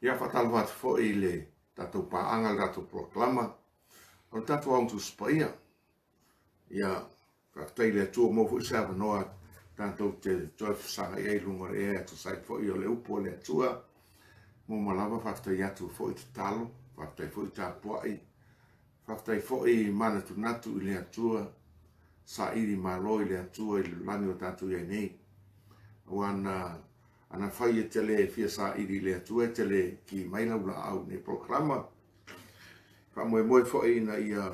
Ia, faatalofa atu foi i le tatou paaga, le tatou polokalama o le tatou Aoga Tusi Paia. Ia, faafetai i le Atua ua maua foi se avanoa tatou te toe fesagai ai i luga o le ea e tusa ai foi o le upu a le Atua. Muamua lava faafetai atu foi tatalo, faafetai foi tapuai, faafetai foi manatunatu i le Atua, saili malo i le Atua i le lagi o tatou i ai nei. Aua na Ana fai e te le fia saili i le Atua e te le ki mai lau laau i nei polokalama. Faamoemoe foi ina ia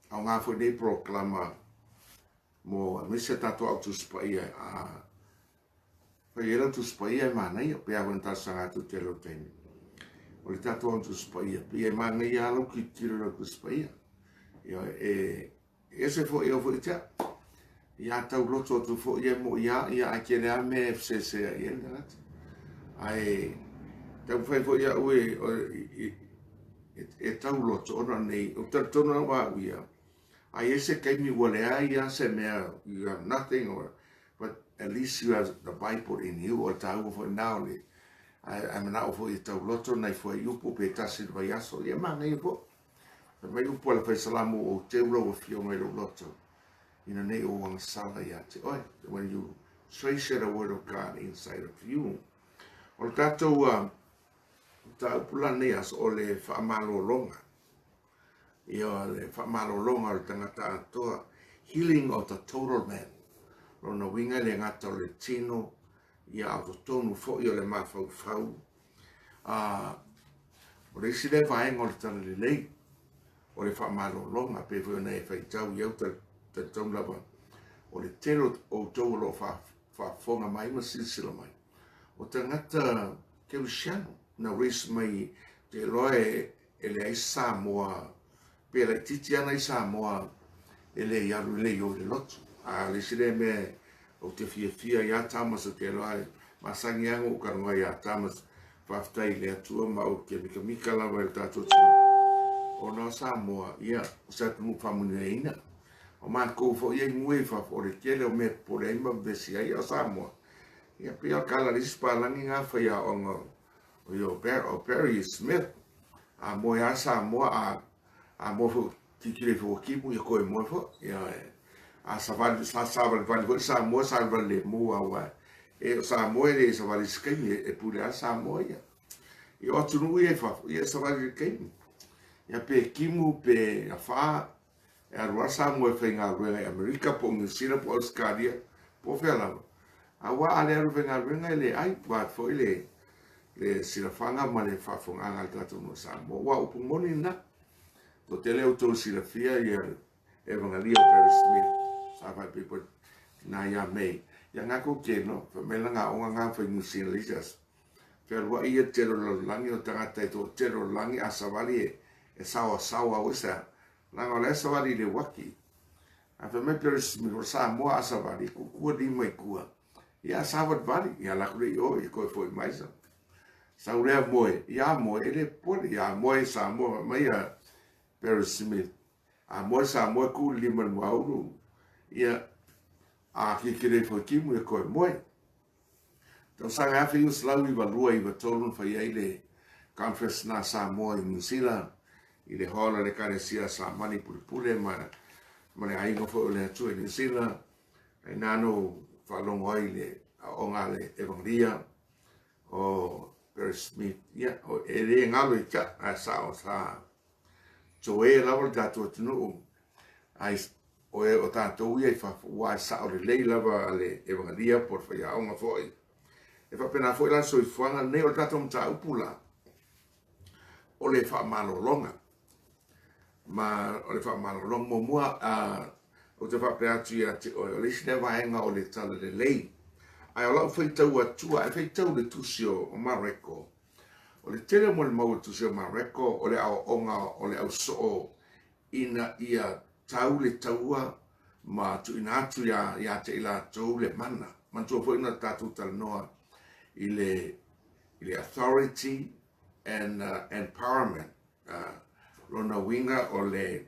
aoga foi nei polokalama mo aemaise tatou au Tusi Paia a fai ai lau Tusi Paia e manaia pe a foi na talosaga atu i tele o taimi. O le tatou au Tusi Paia, pei e manaia lava lau tilotilo i lau Tusi Paia. Ia, e ese foi au foi te ia tau loto atu foi e mo ia ia ae tele a mea e fesese ai e le tagata. Ae taumafai foi au e, e tau loto ona nei, o talitonu lava au ia, a i ai se taimi ua leai lava se mea, you have nothing or, but at least you have the Bible in you, o le taua foi na o le, ae manao foi e tau loto nai fuaiupu pe tasi i le vaiaso, ia manaia foi. Fai mai upu a le Fai Salamo, Ou teu lau Afioga i lou loto, ina nei ou agasala ia te oe. When you treasure the word of God inside of you. O le tatou mataupu la nei aso, o le faamalologa. Ia, o le faamalologa o le tagata atoa. Healing of the total man. Lona uiga e le gata o le tino, ia a o totonu foi o le mafaufau. O le isi lea vaega o le talalelei, o le faamalologa, pei foi ona e faitau i au talitonu lava, o le tele o outou o lo o faafofoga mai ma silasila mai, o tagata kerisiano na raise mai, te iloa e leai se Samoa, pe laitiiti ana i Samoa e le i alu, e le i o i le lotu. A o le isi lea mea ou te fiafia ia Thomas, ou te iloa e masani lava ona ou talanoa ia Thomas, faafetai i le Atua ma ou te mikamika lava i le tatou atunuu. Ona o Samoa, ia, o se atunuu faamanuiaina. O matou foi ia i mua i fafo, o le tele o mea e popole ai ma vevesi ai, a o Samoa, ia, pei o le tala a le isi palagi na faiaoga o Barry Smith, a moe lava Samoa, a moe foi, tilotilo ifo ua timu, ia toe moe foi. Ia, a savali, sa savalivali foi Samoa, savalivali lemu lava, aua e o Samoa e le savali i se taimi, e pule lava Samoa ia. I o atunuu ia i fafo, ia e savali i le taimi. Ia pe timu, pe afa, E alu lava Samoa e faigaluega i Amerika po o Niu Sila po o Ausetalia po o fea lava. Aua a le alu e faigaluega e le ai, vaeatu foi le, le silafaga ma le faafofogaaga a le tatou nuu o Samoa. Aua o upu moni lena. Toatele outou silafia ia Evangalia o Barry Smith sa faaipoipo tina ia May. Ia nga kou te no, fai mai lana aoga nga fai Niu Sila i se aso. Fealuai ia tele o le lalolagi o tagata e toatele o le lagi a savali e, e saoasaoa ua se a. Leaga o la e savali i le uaki. Ae fai mai Barry Smith, o Samoa a savali, e kukua lima i tua. Ia a savalivali, ia alu atu lea i o, ia toe foi mai sa. Sau lea moe, ia a moe, e le popole, ia a moe Samoa, fai mai a Barry Smith, a moe Samoa e ku le lima i le muaulu, ia a kikile ifo i timu, ia toe moe. Tausaga 1992 93 na fai ai le Conference na Samoa i Niu Sila i le hall a le Ekalesia Samani Pulepule ma, ma le aiga foi o le Atua i Niu Sila. Ai nā no faalogo ai le aoga a le Evangelia o Barry Smith. Ia, o, e le galo i ta, a sa o sa toe lava le tatou atunuu ai o e o tatou ia i fafo, ua e sao lelei lava a le Evangelia po o le faiaoga foi. E faapena foi la le soifuaga lenei, o le tatou mataupu la, o le faamalologa. Ma o le faamalologa muamua, ou te faapea atu ia te oe, o le isi lea vaega o le talalelei. Ae o lau faitau atua, ae faitau le tusi o Mareko, o le tele o molimau o le tusi o Mareko, o le aoaoga o le ausoo ina ia tau le taua ma tuuina atu ia, ia te i latou le mana. Manatua foi na tatou talanoa i le, i le authority and empowerment. Lona uiga o le,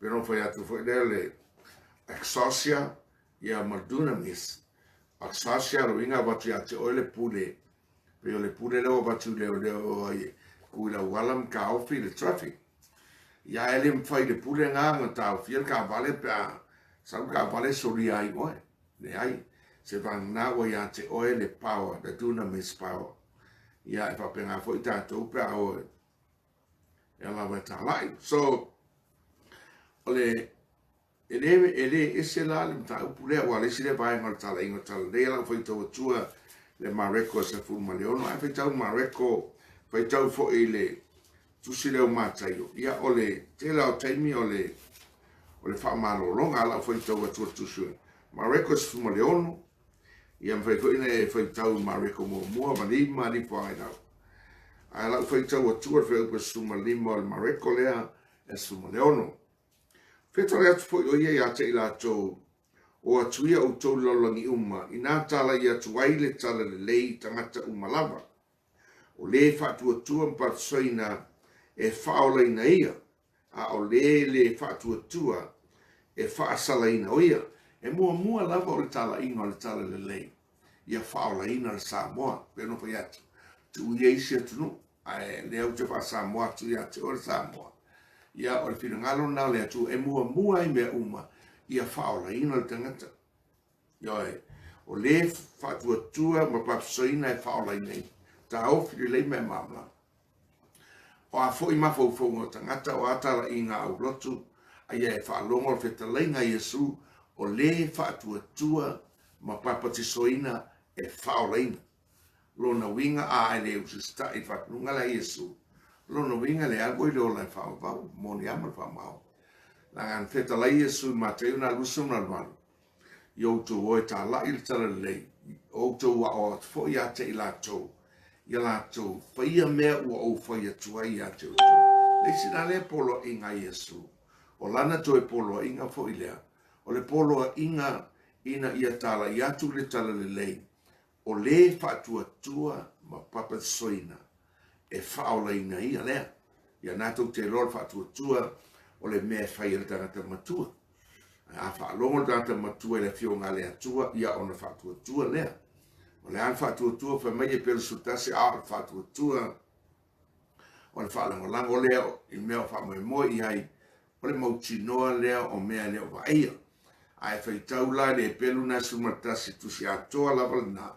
pe no fai atu foi lea le exousia ia ma dunamis. Exousia lo uiga avatu ia te oe le pule. Pei o le pule lea ua avatu i leoleo ai tu i le auala ma taofi le traffic. Ia e le mafai le pule lena ona taofia le taavale pe a sau le taavale solia ai oe. Leai, se vagana ua ia te oe le power, the dunamis power. Ia e faapena foi tatou pe a o e lava e talai. So, o le E le, e le ese la le mataupu lea, aua o le isi lea vaega o le talaiga o le Talalelei, a o lau faitau atua le Mareko e 16, ae faitau Mareko, faitau foi i le tusi lea o Mataio, ia o le tele o taimi o le, o le faamalologa, a lau faitau atua le tusi o Mareko 16, ia mafai foi ona e faitau Mareko muamua ma lima alii foaga i lalo. Ae lau faitau atua le fuaiupu 15 o le Mareko lea e 16. Fetalai atu foi o ia ia te i latou, o atu ia outou i lalolagi uma, ina talai atu ai le talalelei i tagata uma lava. O le faatuatua ma papatisoina e faaolaina ia, a o le le faatuatua e faasalaina o ia. E muamua lava o le talaiga o le talalelei, ia faaolaina le Samoa. Pe no fai atu, tuu ia isi atunuu, ae lea ou te faasamoa atu ia te oe le Samoa. Ia o le finagalo lena o le Atua e muamua ai mea uma ia faaolaina le tagata. Ioe, o le faatuatua ma papatisoina e faaolaina ai. Taofi lelei ma e malamalama. O a foi mafaufauga o tagata, o a talaiga aulotu, a ia e faalogo le fetalaiga a Iesu, o le faatuatua ma papatisoina e faaolaina. Lona uiga a e le usita'i i le faatonuga lea a Iesu, lona uiga e le alu oe i le ola e faavavau, moni a ma le faamaoni. Leaga na fetalai Iesu i Mataio na 28, i outou o e tala'i le talalelei, o outou aoao atu foi ia te i latou, ia latou faia mea ua ou fai atu ai ia te outou. Le isi la lea poloaiga a Iesu, o lana toe poloaiga foi lea, o le poloaiga ina ia tala'i atu le talalelei, o le faatuatua ma papatisoina e faaolaina ia lea. Ia na tou te iloa le faatuatua o le mea e fai e le tagata matua. A faalogo le tagata matua i le afioga a le Atua, ia ona faatuatua lea. O le a le faatuatua, fai mai e pelu 11, a o le faatuatua o le faalagolago lea i mea o faamoemoe i ai, o le mautinoa lea o mea e le o vaaia. Ae faitau la i le pelu na 11 tusi atoa lava lena,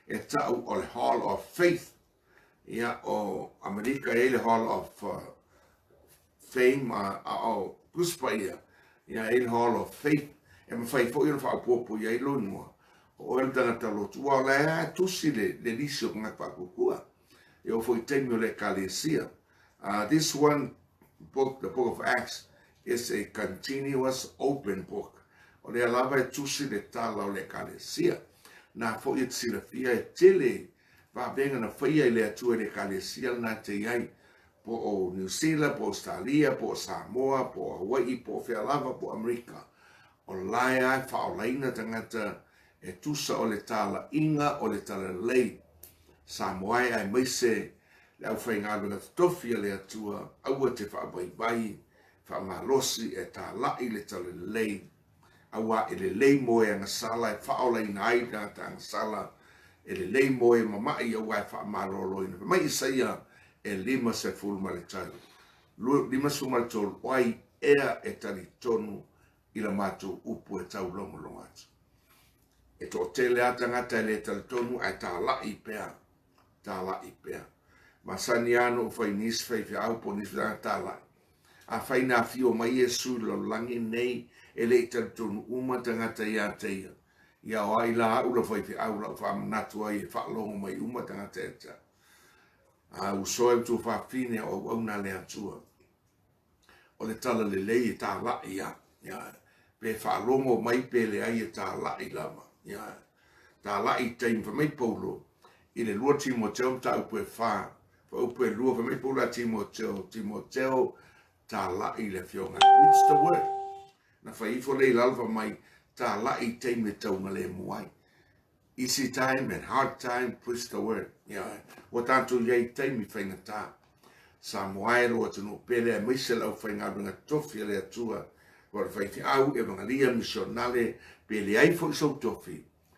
e tau o le Hall of Faith. Ia, o Amerika e i ai le Hall of Fame, a o Tusi Paia, ia e i ai le Hall of Faith, e mafai foi ona faaopoopo i ai lou igoa, o oe le tagata lotu, aua o la e lava e tusi le, le lisi o tagata faatuatua. E oo foi i taimi o le ekalesia. This one book, the book of Acts, is a continuous open book. O lea lava e tusi le tala o le ekalesia. Na foi e te silafia e tele vavega na faia i le Atua i le ekalesia lena te i ai, po o New Zealand, po o Australia, po o Samoa, po o Hawaii, po o fea lava, po o Amerika. O la e lava e faaolaina tagata e tusa o le talaiga o le talalelei Samoa e aemaise le aufaigaluega totofi a le Atua, aua te faavaivai, faamalosi e tala'i le talalelei, aua e lelei mo e agasala e faaolaina ai le tagata agasala, e lelei mo e mama'i aua e faamaloloina. Fai mai Isaia e 53, 53, o ai ea e talitonu i la matou upu e taulogologo atu. E toatele lava tagata e le talitonu ae tala'i pea, tala'i pea. Masani lava ona ou fai nisi faifeau po o nisi tagata tala'i. Afai na afio mai Iesu i le lalolagi lenei, e le i talitonu uma tagata ia te ia. Ia o ai la au la faifeau lau faamanatu ai e faalogo mai uma tagata ia te au. A uso e tuafafine o auauna a le Atua. O le talalelei e tala'i a. Ia, pe faalogo mai pe leai e tala'i lava. Ia, tala'i i taimi, fai mai Paulo, i le 2 Timoteo mataupu e 4, fuaiupu e 2, fai mai Paulo ia Timoteo, Timoteo, tala'i le afioga. Preach the word. Na fai ifo lea i lalo fai mai, tala'i i taimi e taugalemu ai. Easy time and hard time, preach the word. Ia, ua tatou i ai i taimi faigata. Samoa e lou atunuu pele aemaise le aufaigaluega tofi a le Atua, o le faifeau, evangelia, misionale, pe leai foi sou tofi,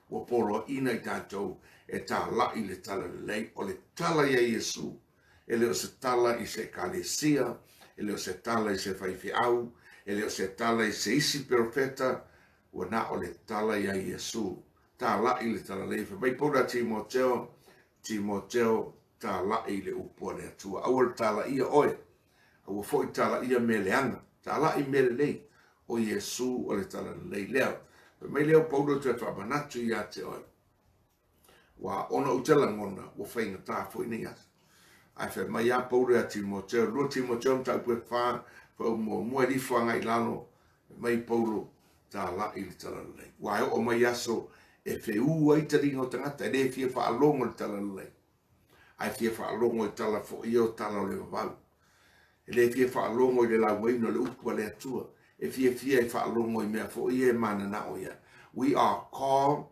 ua poloaiina i tatou e tālaʻi le talalelei. O le tala iā Iesu, e le o se tala i se ekalesia, e le o se tala i se faifeau, e le o se tala i se isi perofeta, ua na o le tala iā Iesu. Tālaʻi le talalelei. Fai mai Paulo ia Timoteo, Timoteo, tālaʻi le upu a le Atua. Aua le tālaʻia oe, aua foi tālaʻia mea leaga, tālaʻi mea lelei, o Iesu o le talalelei lea. Fai mai lea o Paulo e toe faamanatu ia te oe, Ua ona ou te lagona, ua faigata foi nei aso. Ae fai mai a Paulo ia Timoteo, 2 Timoteo mataupu e 4, faaupu muamua e lifo agai i lalo, fai mai Paulo, tālaʻi le talalelei. Ua e oo mai aso e feū ai taliga o tagata, e le fia faalogo i le talalelei. Ae fia faalogo i tala foi ia o tala o le vavau. E le fia faalogo i le laugaina o le upu a le Atua. E fiafia e faalogo i mea foi ia e mananao ia. We are called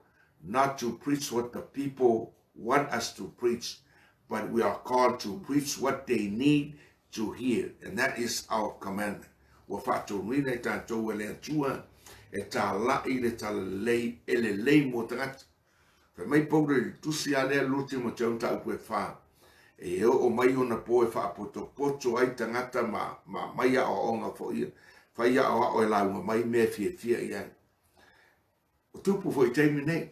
not to preach what the people want us to preach, but we are called to preach what they need to hear, and that is our commandment. Ua faatonuina i tatou e le Atua e tālaʻi le talalelei e lelei mo tagata. Fai mai Paulo i le tusi a lea 2 Timoteo mataupu e 4, e oo mai ona po e faapotopoto ai tagata ma, ma mai aoaoga foi ia, fai aoao e lauga mai mea e fiafia i ai. Ua tupu foi i taimi nei,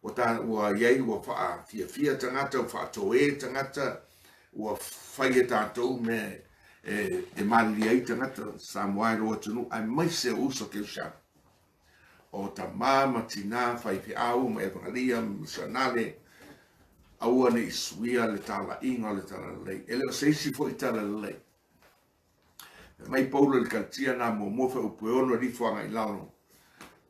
ua, ta, ua iai ua faafiafia tagata, ua faatoē tagata, ua fai e tatou mea e, e malilie ai tagata, Samoa e lou atunuu, aemaise o uso keusiano. O tamā ma tinā, faifeau ma evagalia ma misionale, aua ne i suia le talaiga o le talalelei. E le o se isi foi talalelei. Fai mai Paulo i le Kalatia nā muamua faaupu e ono e lifo agai i lalo.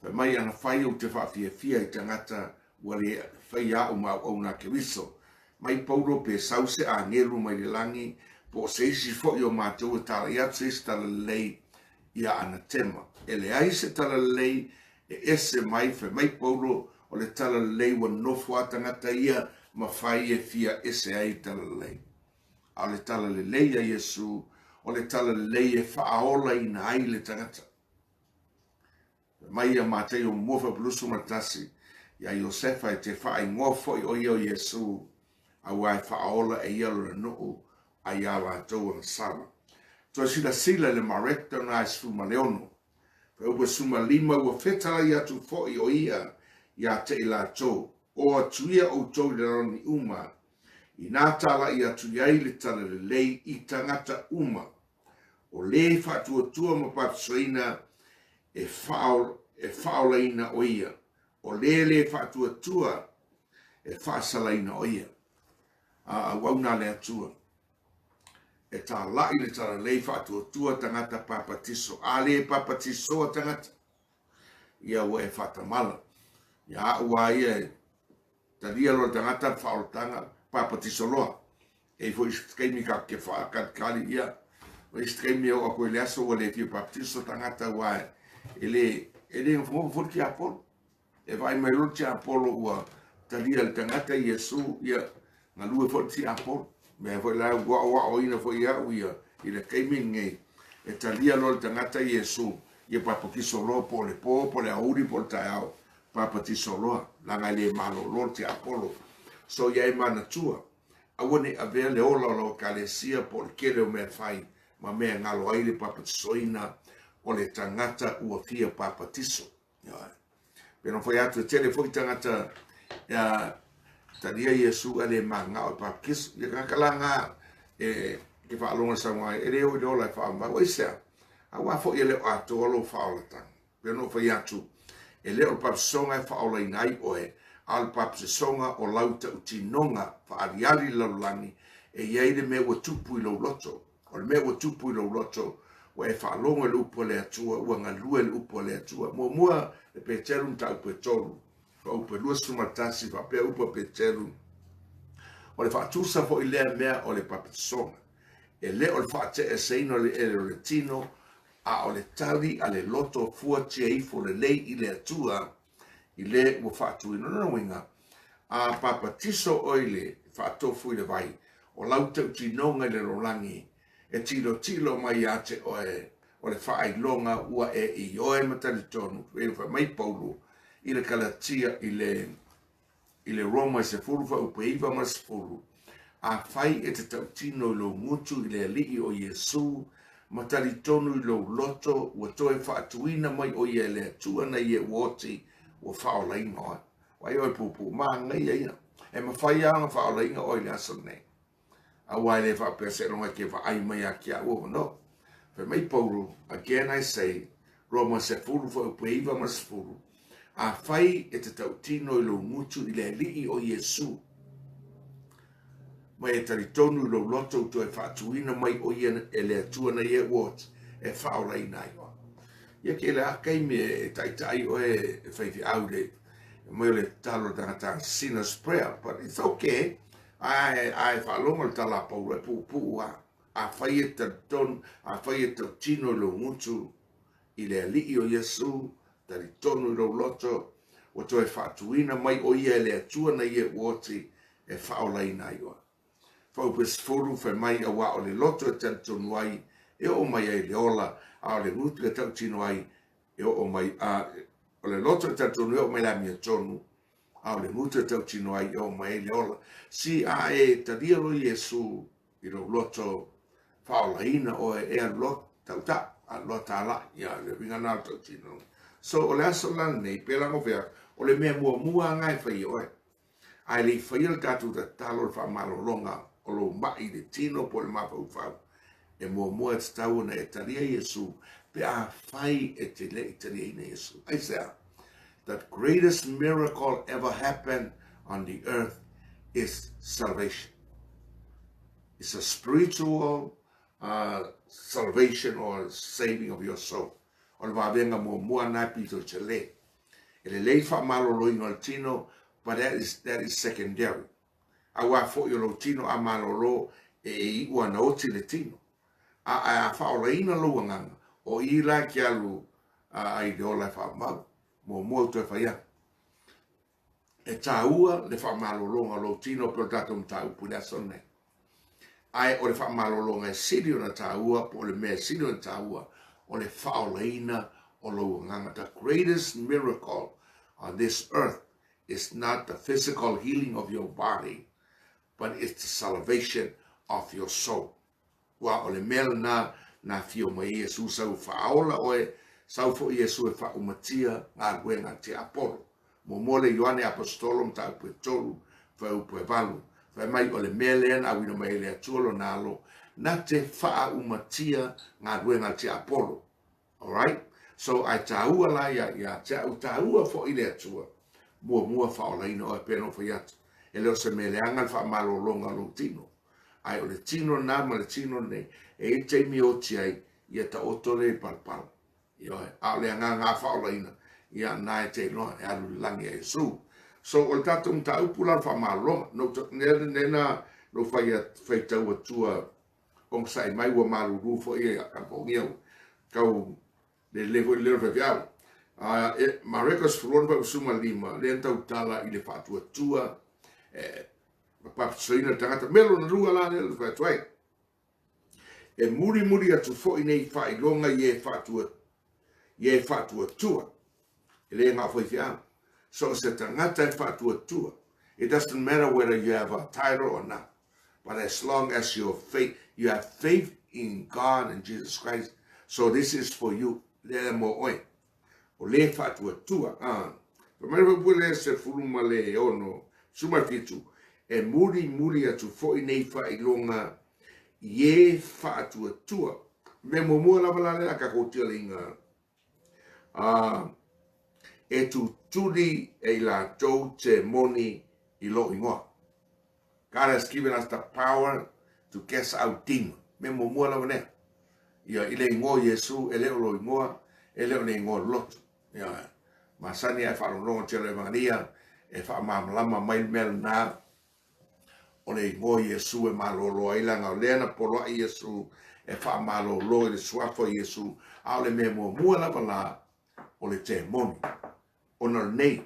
Fai mai ana fai ou te faafiafia i tagata ua le faia a'u ma auauna a Keriso. Mai Paulo pe sau se agelu mai le lagi po o se isi foi o matou e talai atu se isi talalelei ia anatema. E leai se talalelei e ese mai, fai mai Paulo, o le talalelei ua nofo a tagata ia ma fai e fia ese ai i talalelei. A o le talalelei a Iesu, o le talalelei e faaolaina ai le tagata. Fai mai ia Mataio muamua faapulusu ma le tasi, iā Iosefa e te faaingoa foi o ia o Iesu, auā e faaola e ia lona nuu ai iā latou agasala. Toe silasila i le Mareka na e 16. Faaupu e 15 ua fetalai atu foi o ia iā te i latou, O atu ia outou i le lalolagi uma, inā tālaʻi atu i ai le talalelei i tagata uma. O lē faatuatua ma papsoina e e faaolaina o ia, o lē lē faatuatua e faasalaina o ia. A auauna a le Atua. E tālaʻi le talalelei faatuatua tagata papatiso. A lē papatisoa tagata, ia ua e faatamala. Ia a'u a ia e talia loa le tagata le faaolataga papatiso loa. E i foi isi taimi ka ke whaakalikali ia. O isi taimi e oo atu i le aso ua le fia papatiso tagata aua e le e le nofonofo foi le tiapolo. E vaai mai loa le tiapolo ua talia le tagata Iesu ia galue foi le tiapolo. Mea foi la ua aoaoina foi au ia i le taimi lenei e talia loa le tagata Iesu ia papatiso loa po o le po, po o le aoauli, po o le taeao papatiso loa leaga e le malolo le tiapolo. So ia e manatua aua ne i avea le ola o lau ekalesia po o le tele o mea fai ma mea e galo ai le papatisoina o le tagata ua fia papatiso. Ioe. Pe na fai atu e tele foi tagata ia talia Iesu ae le manao e papatiso. Ia tagata la nga e ke faalogo i le saunoaga e le oo i le ola e faaumau. Aisea? Aua foi e le o atoa lou faaolataga. Pei ona ou fai atu, e le o le papatisoga e faaolaina ai oe, a o le papatisoga o lau tautinoga faaaliali i le lalolagi, e i ai le mea ua tupu i lou loto. O le mea ua tupu i lou loto, ua e faalogo i le upu a le Atua, ua galue le upu a le Atua. Muamua, le Peteru mataupu e 3, faaupu e 21, faapea upu a Peteru, o le faatusa foi lea mea o le papatisoga. E le o le faateeseina o le ele o le tino, a o le tali a le loto fuatia ifo lelei i le Atua i le ua faatuina. O lona uiga, a papatiso oe i le faatofu i le vai, o lau tautinoga i le lalolagi e tilotilo mai ia te oe, o le faailoga ua e ioe ma talitonu, pei ona fai mai Paulo i le Kalatia i le. I le Roma 10 fuaiupu e 9 ma le 10, Afai e te tautino i lou gutu i le Alii o Iesu, ma talitonu i lou loto ua toe faatuina mai o ia e le Atua na ie ua oti, ua faaolaina oe. Vaai oe puupuu, manaia ia. E mafai lava ona faaolaina oe i le aso lenei. Aua e le faapea seiloga e te vaai mai ia te au no. Fai mai Paulo, again I say, Roma 10 fuaiupu e 9 ma le 10, Afai e te tautino i lou gutu i le Alii o Iesu, ma e talitonu i lou loto ua toe faatuina mai o ia e le Atua na ia ua oti, e faaolaina ai oe. Ia ke le a taimi e taitai oe e faifeau i le mai o le tatalo a le tagata sinner's prayer, but it's okay. Ae, ae faalogo le tala a Paulo e puupuu lava. Afai e talitonu, afai e tautino i lou gutu i le Alii o Iesu, talitonu i lou loto, ua toe faatuina mai o ia e le Atua na ia ua oti e faaolaina ai oe. Fuaiupu e 10, fai mai, Auā o le loto e talitonu ai e oo mai ai le ola, a o le gutu e tautino ai e oo mai, a o le loto e talitonu e oo mai le amiotonu, a o le gutu e tautino ai e oo mai ai le ola. Si a e talia loa Iesu i lou loto faaolaina oe e alu loa tautau, alu loa talai, ia le uiga lena o le tautino. So o le aso la lenei, pei la ona ou fai atu, o le mea muamua lava lena e fai e oe. Ae le i faia le tatou tatalo le faamalologa o lou mai i le tino po o le mafaufau, e muamua e tatau ona e talia Iesu pe afai e te le i taliaina Iesu. Aisea? The greatest miracle ever happened on the earth is salvation. It's a spiritual salvation or saving of your soul. O le vavega muamua na e pito tele. E lelei le faamaloloina o le tino, but that is secondary. Auā foi o lou tino a malolo e iu ana oti le tino. A ae a faaolaina lou agaga, o i la ke alu ai le ola e faamau. Muamua ou toe fai atu. E tāua le faamalologa o lou tino pei o le tatou mataupu i le aso lenei. Ae o le faamalologa e sili ona tāua, po o le mea e sili ona tāua, o le faaolaina o lou agaga. The greatest miracle on this earth is not the physical healing of your body, but it's the salvation of your soul. Aua o le mea lena na afio mai ai Iesu sau e faaola oe, sau foi Iesu e faaumatia galuega a tiapolo. Muamua le Ioane Aposetolo mataupu e 3, fuaiupu e 8, fai mai o le mea lea na auina mai ai le Atua lona alo, na te faaumatia galuega a tiapolo. Alright? So, ae tāua la ia, ia te au tāua foi le Atua, muamua faaolaina oe pei ona ou fai atu. E le o se mea leaga le faamalologa o lou tino. Ae o le tino na ma le tino nei, e i ai taimi e oti ai, ia taoto lea i palapala. Ioe, a o le agaga a faaolaina, ia na e te iloa e alu i le lagi a Iesu. So, o le tatou mataupu la o le faamalologa, no, ne, na, no fai, faitau atua onosai mai ua malulu foi e Kalifonia ua tau lelei foi le leo o le faifeau. E, Mareko 16 fuaiupu 15, lea na tautala i le faatuatua e baptisoina le tagata. Mea lona lua la lea na fai atu ai. E mulimuli atu foi nei faailoga i e faatua i e faatuatua. E le na o faifeau. So o se tagata e faatuatua. It doesn't matter whether you have a title or not. But as long as your faith, you have faith in God and Jesus Christ, so this is for you. Lea mo oe. O le faatuatua. Ah. Fai mai le fuaiupu lea 16, 17, e mulimuli atu foi nei faailoga i e faatuatua. Mea muamua lava la lea a tatou tialeiga. Ah, e tutuli e i latou te moni i lou ingoa. God has given us the power to cast out demon. Mea muamua lava lea. Ia, i le ingoa o Iesu, e le o lou ingoa, e le o le ingoa o le lotu. Ia, masani ae faalogologo te le Evangelia, e faamalamalama mai le mea lena, o le ingoa o Iesu e malolo ai, leaga o lea na poloai Iesu e faamalolo i le suafa o Iesu, a o le mea muamua lava la, o le temoni. Ona o lenei,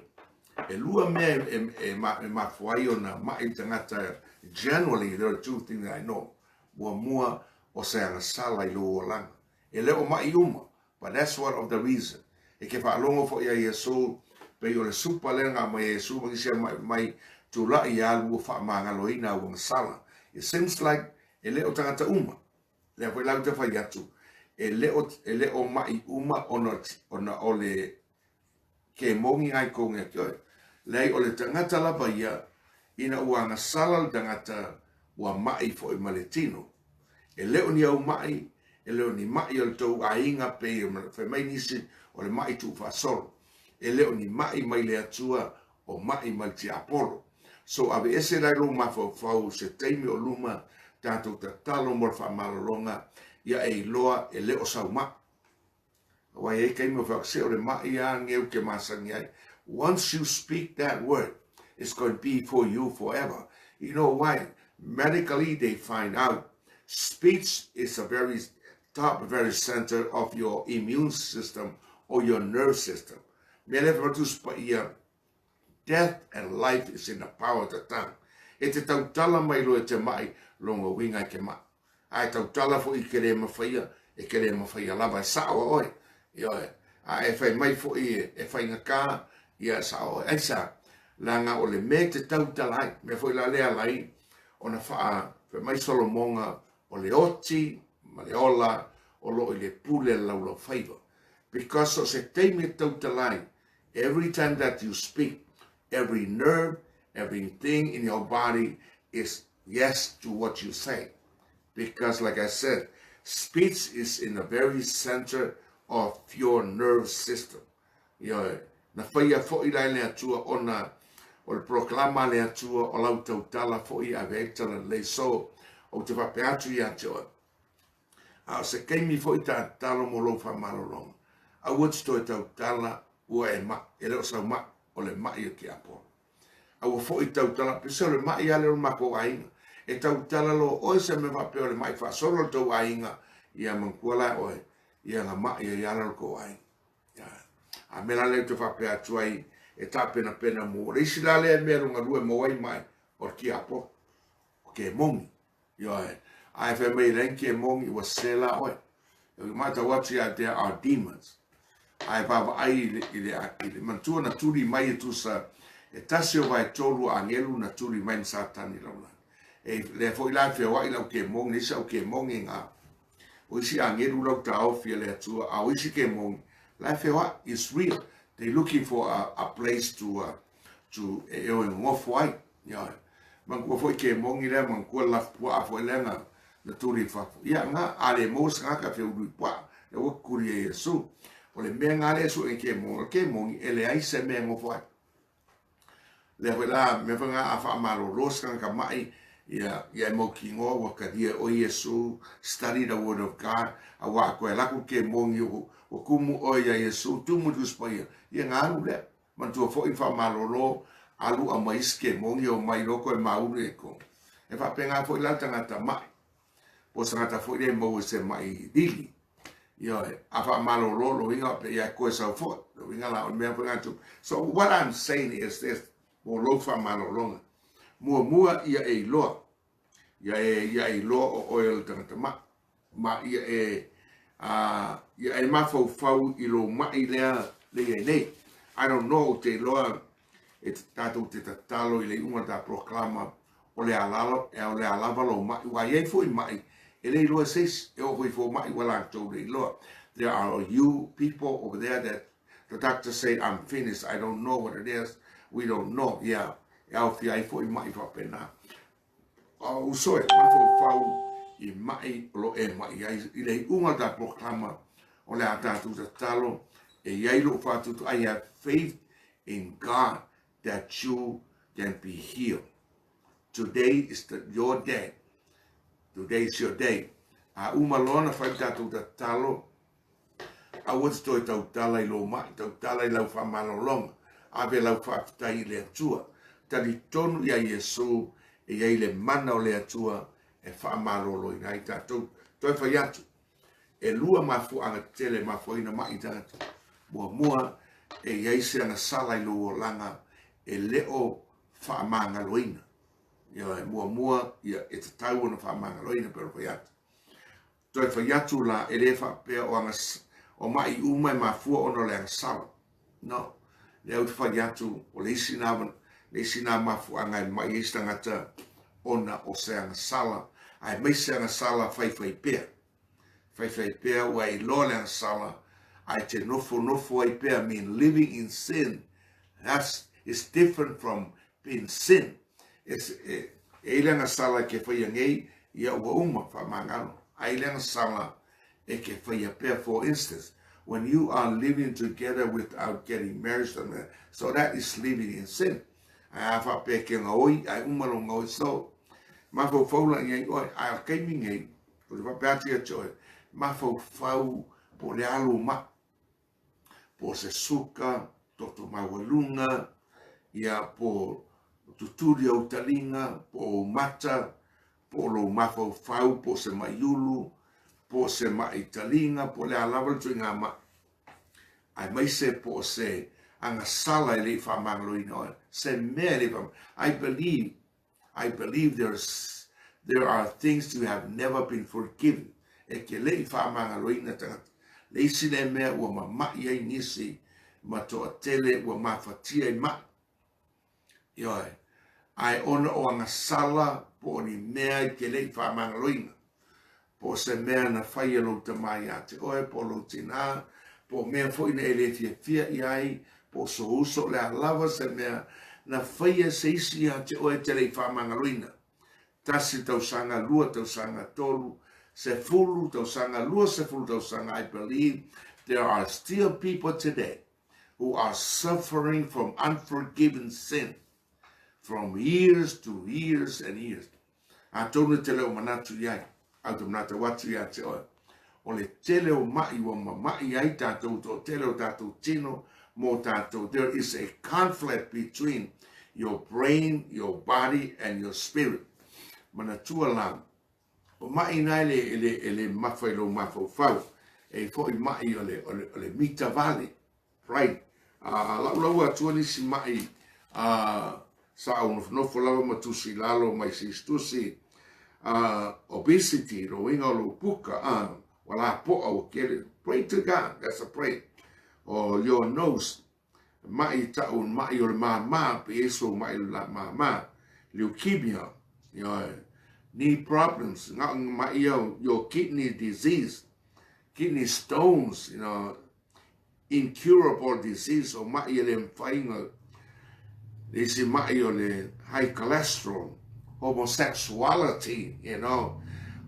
e lua mea e mafua ai ona mai le tagata, generally there are two things I know. Muamua, o se agasala i lou olaga. E le o mai uma, but that's one of the reason. E ke faalogo foi a Iesu, Pei o le supa lea na aumai e Iesu ma nisi mai, mai tulai ia alu ua faamagaloina ua gasala. It seems like e le o tagata uma. Lea foi la ou te fai atu, e le o mai uma ona o le kemogi ai kou ia te oe. Leai, o le tagata lava ia, ina ua agasala le tagata ua mai foi ma le tino. E le o ni au mai, e le o ni mai o le tou aiga pei fai mai nisi o le mai tuufaasolo. E le o ni mai mai le Atua o mai mai le tiapolo. So ave ese lai lou mafaufau se taimi o luma tatou tatalo mo le faamalologa ia e iloa e le o sau mai. Aua e ai kaimi o whaakse o le mai a ngeu ke masangi ai. Once you speak that word, it's going to be for you forever. You know why? Medically, they find out speech is a very top, very center of your immune system or your nerve system. Mea le whakatu pa ia, death and life is in the power of the tongue. E te tautala mai lo e te mai, longa winga e ke mai. Ae tautala fo i ke le mawhaia, e ke le mawhaia lava e sao a oe. Ioe. A e whai mai fo i e whai ngā kā, ia sao oe. Ai sa, la ngā o le me te tautala ai. Mea foi la lea lai, ona whaa, whai mai Solomonga, o le oti, ma le ola, o lo i le pule laulau whaiva. Because o se teimi e tautala ai, every time that you speak, every nerve, everything in your body is yes to what you say. Because like I said, speech is in the very center of your nerve system. Ioe, na whaia foi lai le Atua ona o le proklama le Atua o lau tautala foi a veitala le so o te whape atu ia te oe. A o se keimi foi ta talo mo lou whamalolonga. Aua te toe tautala ua e ma, e le o sau ma, o le mai o ke apo. Aua foi tautala, pese o le mai ale o le mako aiga. E tautala lo oe se me wape o le mai whaasolo le tau aiga, ia mangkua lai oe, ia nga mai e iala le kou aiga. Ia. A me la leo te whape atu ai, e tā pena pena mo. Le isi la lea mea lunga lue mo ai mai, o le ki apo, o ke mongi. Ioe, ai fai mai le ke mongi ua sela oe. E matau atu ia there are demons. Ai vava ai i le mantua na tuli mai e tusa e tasi o vai tolu angelu na tuli mai na satani laula. E le foi la fia wai lau ke mongi, ni sa o ke mongi ngā. O isi angelu lau ta ofi le atua, a o isi ke mongi. La fia wai is real. They looking for a place to e o e ngofo ai. Ioe. Mangua foi ke mongi lea, mangua la pua a foi lea na tuli fafo. Ia ngā, a le mos ngā ka fe ului pua. E ua kuri e Yesu. O le mea ngā le su e ke mongi, o ke mongi, e le ai se mea ngofo ai. Le foi la, mea foi ngā a wha malo los ngā ka mai, ia e mau ki ngoa ua kadia o Yesu, study the word of God, a wā koe laku ke mongi o, o kumu o ia Yesu, tumu tu spaia, ia ngā alu lea. Mantua foi wha malolo, alu a mai ske mongi o mai loko e mauru e ko. E wha penga foi la tangata mai. Po sangata foi le mau se mai lili. Ia, a wha malolo lo inga pe ia koe sau foi. Lo inga la o mea foi ngā. So what I'm saying is this, mo lo wha malolonga. Mua mua ia e iloa. Ia e iloa o oe o le tangata mai. Ma ia e mafaufau i lo mai lea le ia nei. I don't know te iloa e te tātou te tatalo i le unga ta proklama o le alalo, e o le alava lo mai, ua iai foi mai, e le iloa seis, e o foi fo mai ua latou le iloa. There are you people over there that the doctor say, "I'm finished, I don't know what it is, we don't know." Yeah, e au fia ai foi mai whapena. O uso e mafaufau i mai o lo e mai ai i le unga ta proklama o le a tātou tatalo e iai lo whātutu. I have faith in God that you can be healed. Today is your day. Today is your day. A uma loa na whai tātou tatalo, aua te toe tautala i lo mai, tautala i lau whamalolonga, ave lau whaafetai i le Atua. Tali tonu ia Iesu, e iai le mana o le Atua, e whaamalolo i ngai tātou. Toe whai atu, e lua mafuaga tele mafuaina mai tagata. Muamua, e iai se agasala i lou olaga e le o faamagaloina. Ia, muamua, ia, e tatau ona faamagaloina pe o fai atu. Toe fai atu la, e le faapea o, agas, o mai uma e mafua ona o le agasala. No. Lea ou te fai atu, o le isi na, le isi na mafuaaga e mai ai se tagata ona o se agasala, aemaise agasala faifai pea. Faifai pea ua e iloa le agasala, ae te nofonofo ai pea, mean living in sin. That's, it's different from being sin. It's, e, e i le agasala ke whaia ngei, ia ua uma, whaamangalo. Ae i le agasala e ke whaia pea, for instance, when you are living together without getting married, so that is living in sin. Ae a whaapea ke ngaoi, ae uma lo ngaoi, so, mafaufau la iai oe, ae o kaimi ngei, o te whaapea atu ia te oe, mafaufau po le alu ma, po se suka, toto maualuga, ia po tutuli ou taliga, po ou mata, po o lou mafaufau, po o se maʻi ulu, po o se maʻi taliga, po o le a lava le ituaiga maʻi, aemaise po o se agasala e le i faamagaloina oe, se mea e le i faamagaloina. I believe, I believe there are things you have never been forgiven. E ke le i faamagaloina tagata. Le isi lea mea ua mamaʻi ai nisi ma toatele ua mafatia i maʻi. Ioe. Ae ona o agasala po o ni mea i te le i faamagaloina. Po o se mea na fai e lou tama iā te oe, po o lou tinā, po o mea foi na e le fiafia i ai, po o sou uso, o le a lava se mea na faia e se isi iā te oe te le i faamagaloina. 1 tausaga, 2 tausaga, 3, 10 tausaga, 20 tausaga, I believe there are still people today who are suffering from unforgiven sin from years to years and years. Atonu e te leo manatu i ai, au te manatu atu ia te oe. O le tele o maʻi ua mamaʻi ai tātou, to tele o tātou tino mō tātou. There is a conflict between your brain, your body and your spirit. Manatua la, o maʻi na e le, e le, e le mafa i lou mafaufau. E foi maʻi o le, o le, o le mita vale. Right. Laulau atua nisi maʻi sa ou nofonofo lava ma tusi i lalo mai se isi tusi. Obesity, lo uiga o lou puka, ua lapoa ua kele. Pray to God, that's a pray. O your nose, maʻi taʻu maʻi o le māmā, pe i sou maʻi o le māmā. Leukemia, knee problems, maʻi au, your kidney disease, kidney stones, you know, incurable disease, o maʻi e le mafai ona le isi maʻi o le high cholesterol, homosexuality, you know.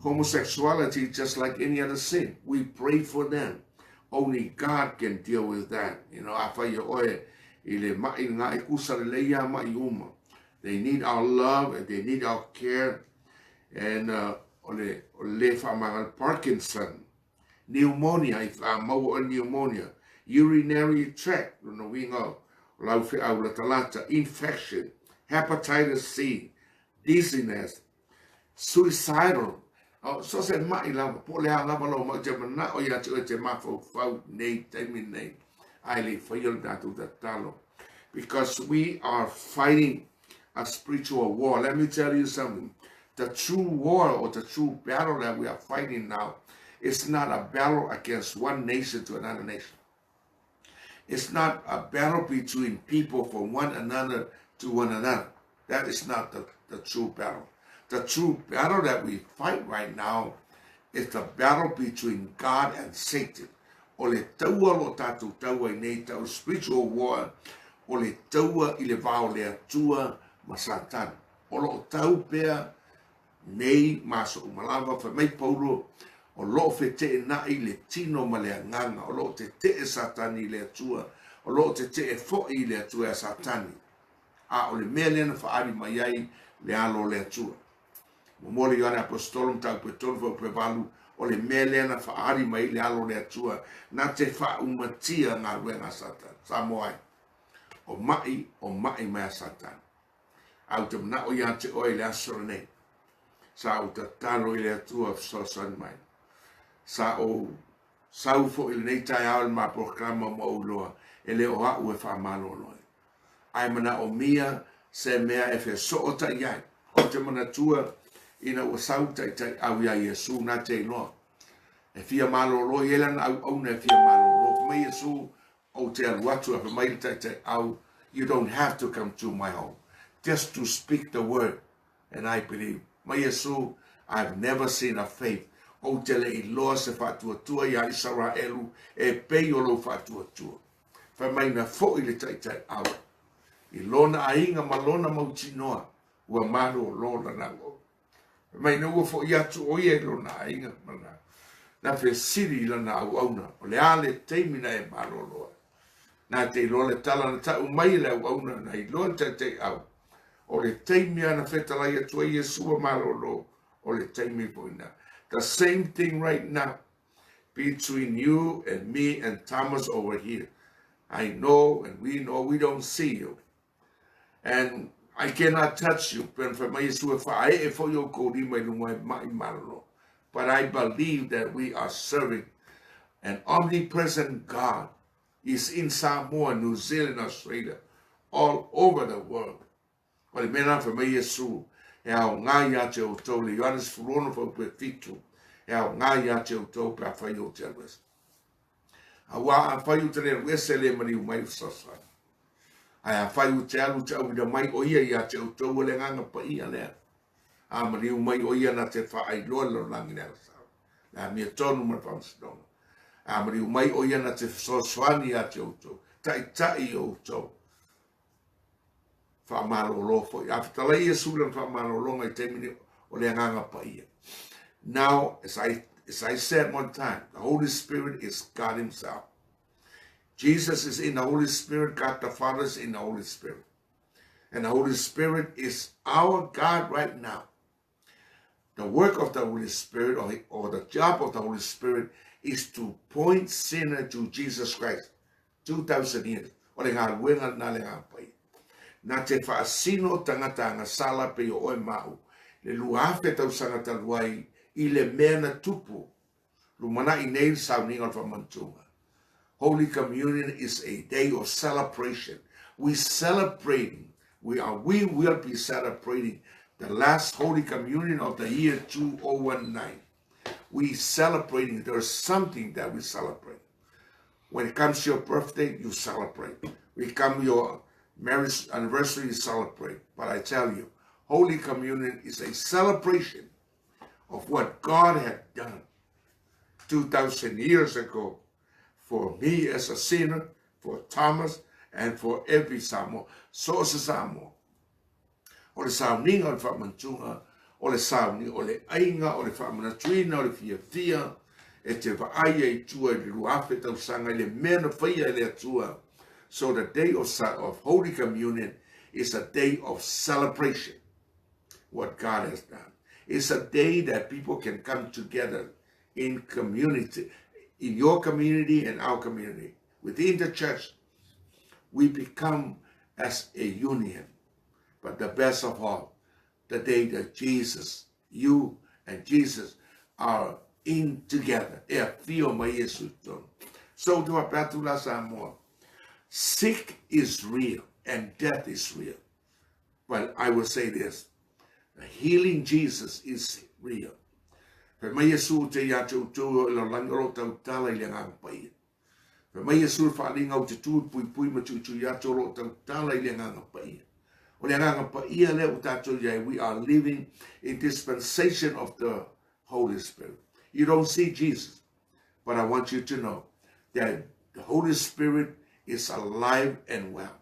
Homosexuality just like any other sin. We pray for them. Only God can deal with that. You know, afai e oe i le maʻi lena e kusa lelei ia maʻi uma. They need our love and they need our care. And o le, o le whaamangalo Parkinson, pneumonia, i whaamaua o pneumonia, urinary tract, lona uiga o lau feau latalata, infection, hepatitis C, dizziness, suicidal, o, so se maʻi lava, po o le a lava lou maʻi te manaʻo iā te oe te mafaufau nei taimi nei, ae le i faia le tatou tatalo. Because we are fighting a spiritual war. Let me tell you something. The true war or the true battle that we are fighting now is not a battle against one nation to another nation. It's not a battle between people from one another to one another. That is not the true battle. The true battle that we fight right now is the battle between God and Satan. O le taua lo tātou taua i nei tau spiritual war, o le taua i le va o le Atua ma Satani. O loo tau pea nei ma aso uma lava, fai mai Paulo, o loo feteenai le tino ma le agaga, o loo tetee Satani i le Atua, o loo tetee foi le Atua ia Satani. A o le mea lea na faaali mai ai le alo o le Atua. Muamua le Ioane Aposetolo mataupu e 3 fuaiupu e 8, o le mea lea na faaali mai le alo o le Atua, na te faaumatia galuega a Satani. Samoa ai. O maʻi, o maʻi mai a Satani. A ou te manaʻo iā te oe i le aso lenei. Sa ou tatalo i le Atua fesoasoani mai. Sa ou sau foi i lenei taeao i le ma polokalama ma ou iloa, e le o aʻu e faamalolo ai. Ae manaʻomia se mea e fesoʻotaʻi ai. Ou te manatua ina ua sau taʻitaʻi au iā Iesū na te iloa. E fia malōlō, i ai lana ʻauʻauna e fia malōlō. Fai mai Iesū, Ou te alu atu ae fai mai le taitaiau, You don't have to come to my home. Just to speak the word and I believe. Mai Iesu, I've never seen a faith. Ou te le iloa se faatuatua iā Isaraelu e pei o lou faatuatua. Fai mai na foi le taitaiau i lona aiga ma lona mautinoa ua malōlō lana auauna. Fai mai ina ua foi atu ʻo ia i lona aiga ma na, na fesili i lana auauna, o le a le taimi na e malōlō ai. Na te iloa le tala na taʻu mai e le auauna, na iloa le taitaiʻau, o le taimi a na fetalai atu ai Iesu ua malōlō, o le taimi foi na. The same thing right now between you and me and Thomas over here. I know and we know we don't see you. And I cannot touch you, pena fai mai Iesu e whaaee foi oukou lima i lunga e maʻi malolo. But I believe that we are serving an omnipresent God is in Samoa, New Zealand, Australia, all over the world. O le mea lena fai mai Iesu, e aoga ia te outou, le Ioane 16 fuaiupu e 7, e aoga ia te outou pe afai ou te alu ese. Auā afai ou te le alu ese le maliu mai le fesoasoani. Ae afai ou te alu te auina mai o ia ia te outou o le agaga paia lea. A maliu mai o ia na te whaailoa le lalolagi le agasala. Le amia tonu ma le faamasinoga. A maliu mai o ia na te fesoasoani ia te outou. Taitai i outou. Faamalolo foi. A fetalai Iesu i lana faamalologa i taimi nei o le Agaga Paia. Now, as I, as I said one time, the Holy Spirit is God Himself. Jesus is in the Holy Spirit, God the Father is in the Holy Spirit. And the Holy Spirit is our God right now. The work of the Holy Spirit or, or the job of the Holy Spirit is to point sinner to Jesus Christ. 2000 years. O le galuega na le gapai. Na te faasino tangata agasala pei o oe ma au, le 2000 tausaga talu ai i le mea na tupu Lumanai nei le sauniga o le faamanatuga. Holy Communion is a day of celebration. We celebrating, we are, we will be celebrating the last Holy Communion of the year 2019. We celebrating, there's something that we celebrate. When it comes to your birthday, you celebrate. When it comes your marriage anniversary, you celebrate. But I tell you, Holy Communion is a celebration of what God had done 2,000 years ago for me as a sinner, for Thomas, and for every Samoa. So o se Samoa. O le sauniga o le faamanatuga, o le sauni, o le aiga, o le faamanatuina, o le fiafia, e te vaai ai i tua i le 2000 tausaga i le mea na faia e le Atua. So the day of, of Holy Communion is a day of celebration. What God has done. It's a day that people can come together in community, in your community and our community. Within the church, we become as a union. But the best of all, the day that Jesus, you and Jesus are in together. E afio mai Iesu i totonu. So te whapea atu la Samoa, sick is real and death is real. But I will say this, the healing Jesus is real. Fai mai Iesu o te ia te outou o ila langi o lo tautala i le agaga paia. Fai mai Iesu le faaaliga o te tu i puipui ma tuitui atu o lo tautala i le agaga paia. O le agaga paia lea ua tatou i ai, we are living in dispensation of the Holy Spirit. You don't see Jesus, but I want you to know that the Holy Spirit is alive and well.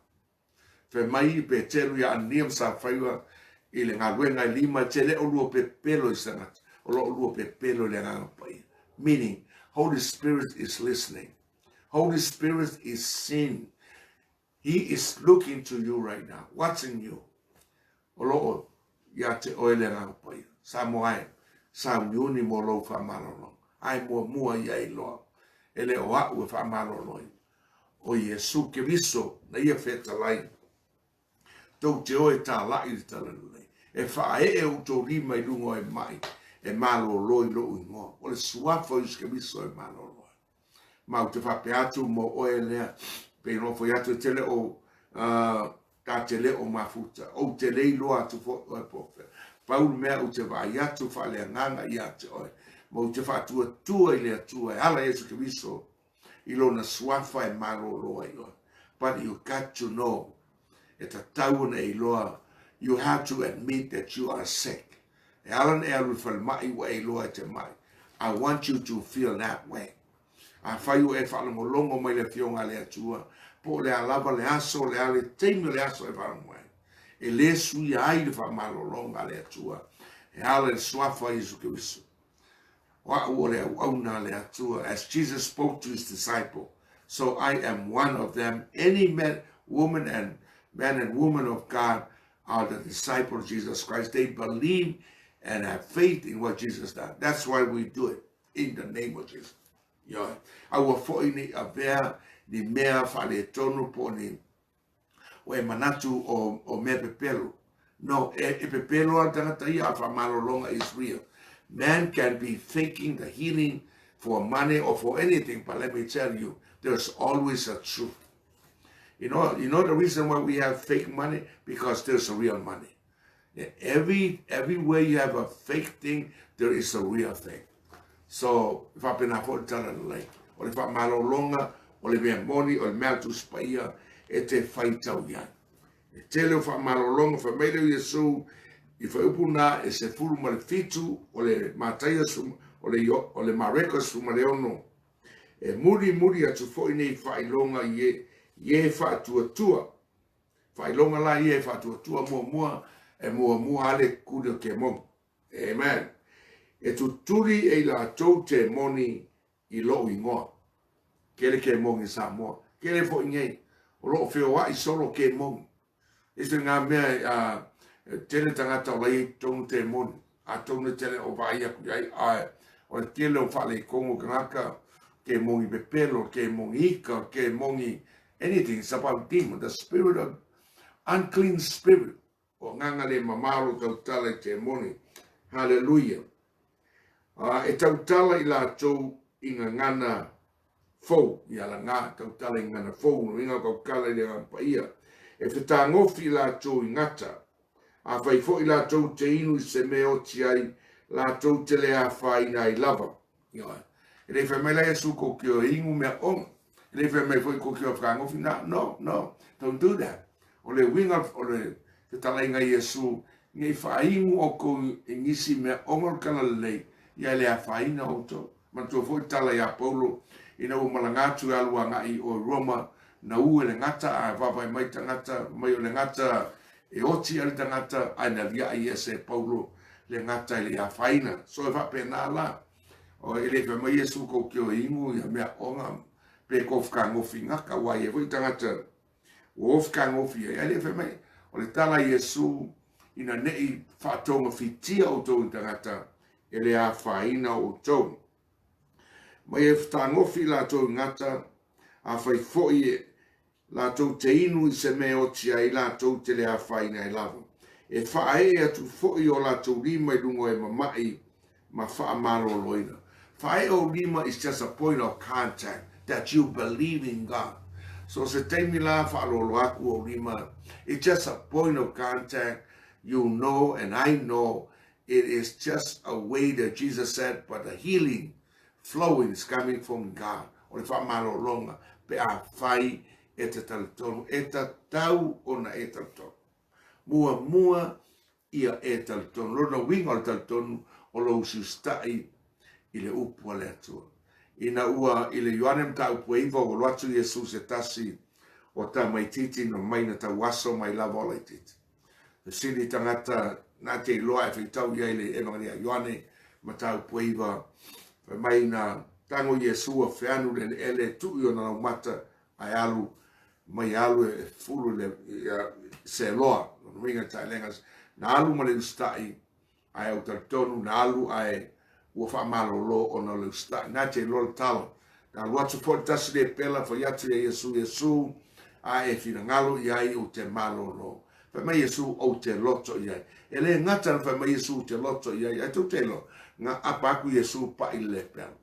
Fai mai i Petelu ia Anania ma Safaiva i le galuega e lima e te le o lua pepelo i se tagata, o lo o lua pepelo i le Agaga Paia. Meaning, Holy Spirit is listening. Holy Spirit is seeing. He is looking to you right now, watching you. O lo o ia te oe le Agaga Paia. Samoa e, sauniuni mo lou faamalologa. Ae muamua ia iloa, e le o a'u e faamalolo ai. O Iesu Keriso na ia fetalai, tou te o e tālaʻi i le talalelei, e faaee outou lima i luga o e maʻi, e malōlō i loʻu igoa. O le suafa o Iesu Keriso e malōlō ai. Ma ou te faapea atu mo oe lea, pei ona foi atu e tele o uh, ta te le o mafuta, ou te le iloa atu foi oe po o fea. Pau le mea ou te vaai atu faaleagaga ia te oe, ma ou te faatuatua i le Atua e ala Iesu Keriso. i lona suafa e malōlō ai oe. But you got to know. E tatau ona e iloa. You have to admit that you are sick. E ala ona e alu i le falemai ua e iloa e te mai. I want you to feel that way. Afai ua e faalogologo mai le Afioga a le Atua, po o le a lava le aso, o le a le taimi o le aso e faalogo ai, e lē suia ai le faamalologa a le Atua e ala i le Suafa a Iesu Keriso. O a'u o le auauna a le Atua, as Jesus spoke to his disciple, so I am one of them. Any man, woman and man and woman of God are the disciple of Jesus Christ. They believe and have faith in what Jesus done. That's why we do it. In the name of Jesus. Ioe. Aua foi nei avea ni mea faaletonu po o ni ua e manatu o, o mea pepelo. No, e, e pepelo a tangata ia a whamalolonga is real. Man can be faking the healing for money or for anything, but let me tell you, there's always a truth. You know, you know the reason why we have fake money? Because there's a real money. Every, everywhere you have a fake thing, there is a real thing. So, e faapena foi le tala lelei. O le faamalologa, o le mea moni, o le mea a le Tusi Paia e te faitau i ai. E tele o faamalologa, fai mai lea o Iesu i fuaiupu na e 17 o le Mataia o le, o le Mareko 16, E mulimuli atu foi nei faailoga i e, i e faatuatua. Faailoga la ia e faatuatua muamua, e muamua a le kuli o kemoni. Amen. E tutuli e i latou temoni i lou ingoa. Kele kemoni i Samoa. Kele foi nei. O loo feoai solo kemoni. Ese ngā mea a tele tagata o lai tonu temoni. A tonu tele o vaai aku i ai. Ae, o le tele o faalekongo kangaka, kemoni pepelo, kemoni ika, kemoni anything. It's about demon, the spirit of unclean spirit. O agaga le mamao lo tautala i te moni. Haleluia. A, e tautala i latou i gagana fou, i ala ngā, tautala i gagana fou, no inga kaukala i le agaga paia. E fetagofi i latou i gata. A fai foi latou te inu i se mea oti ai, latou te le afaina ai lava. Ioe. E le i fai mai la Iesu ko ki o ingu mea onga. E le i fai mai foi ko ki o whakangofi. No, no, no. Don't do that. O le uiga o le fetalaiga i Iesu, nei whaingu o kou i ngisi mea onga o le tala lelei, ia le afaina outou. Manatua foi tala ia Paulo, ina ua malaga atu e alu agai o Roma, na u e le gata, a vaavaai mai tagata, mai o le gata e oti ai le tagata, ae na liaʻi ese e Paulo le gata i le afaina. So e faapena la, o e le fai mai Iesu kou ki o ingu ia mea onga, pe kou whakangofi ngaka, wai e foi tagata ua whakangofi ai. Ae le fai mai, o le tala Iesu, ina nei whaatōgafitia outou i tagata, e le afaina outou. Mai e whatangofi latou i ngata, a fai foi e latou te inu i se mea oti ai latou te le afaina ai lava. E whaaee atu foi o latou lima i lunga o e mama'i ma whaamaloloina. Whaaee o lima is just a point of contact that you believe in God. So se taimi la whaalolo aku o lima, it's just a point of contact. You know and I know it is just a way that Jesus said, but the healing flowing is coming from God. O le whaamalolonga pe a whai e te talitonu, e tatau ona e talitonu. Muamua ia e talitonu. Lona uiga o le talitonu o lou siusitai i le upu a le Atua. Ina ua i le Ioane mataupu e 9 ua alu atu Iesu se tasi o tamaititi na mai na tau aso mai lava o laititi. Fesili tagata na te iloa e faitau i ai le Evangelia Ioane mataupu e 9 fai mai na tango Iesu a feanu le eleele tuu i ona laumata ae alu mai alu e fulu le ia, seloa lona uiga taelega na alu ma le usitai ae au talitonu na alu ae ua faamalolo ona o le usitai na te iloa le tala na alu atu foi le tasi le pela fai atu ia Iesu Iesu a e finagalo i ai ou te malolo fai mai Iesu ou te loto i ai e le gata na fai mai Iesu ou te loto i ai ae tou te iloa na apa aku Iesu paʻi le lepela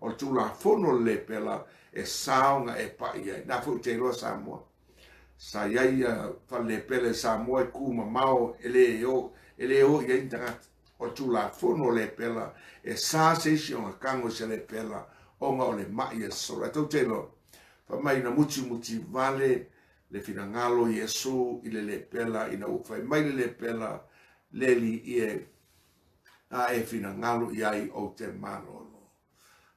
O le Tulafono le lepela e sao na e paʻi ai. Na foi te iloa Samoa. Sa i ai ia fale lepela i Samoa e ku mamao e le o, e le o i ai ni tagata. O le Tulafono lepela e sa se isi ona kago i se lepela Ona o le ma'i e sosolo. Ae tou te iloa, fai mai na mutimuti vale le finagalo o Iesu i le lepela ina ua fai mai le lepela, Le Alii e, a e finagalo i ai ou te malolo.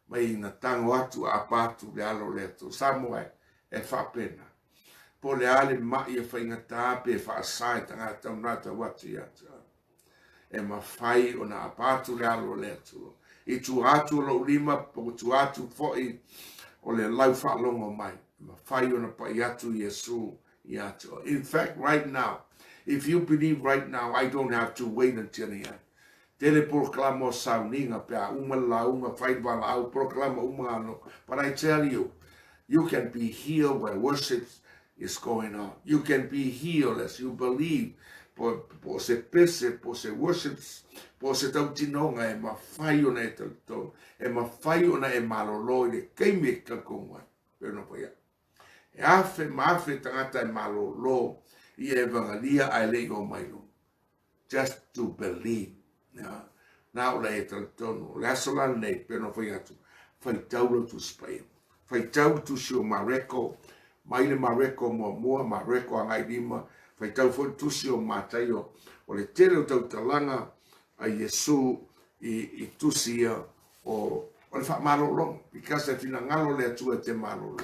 Mai na tago atu a apa atu le alo o le Atua. Samoa e, e faapena. Po o le a le ma'i e faigata pe faasa e tagata ona tau atu ia te oe. E mafai ona apa atu le alo o le Atua. I tua atu o lou lima, po o tua atu foi o le lau faalogo mai. E mafai ona pai atu Iesu ia te oe. In fact, right now, if you believe right now, I don't have to wait until the end. Tele polokalama o sauniga pe a uma le lauga, fai le valaau, polokalama uma ano. But I tell you, you can be healed while worship is going on. You can be healed as you believe. Po, po se pese, po se worship, po se tautinoga e mafai ona e talitonu, e mafai ona e malolo i le taimi e talitonu ai. Pe ona fai atu. E afe ma afe tagata e malolo i evagalia ae le i o mai luga. Just to believe. Ya. Na o la e talitonu. O le aso la lenei, pe ona fai atu, faitau lau Tusi Paia. Faitau le tusi o Mareko, mai le Mareko muamua, Mareko agai lima, faitau foi le tusi o Mataio. O le tele o tautalaga a Iesu i, i tusi ia o, o le faamalologa, because e finagalo le Atua e te malolo.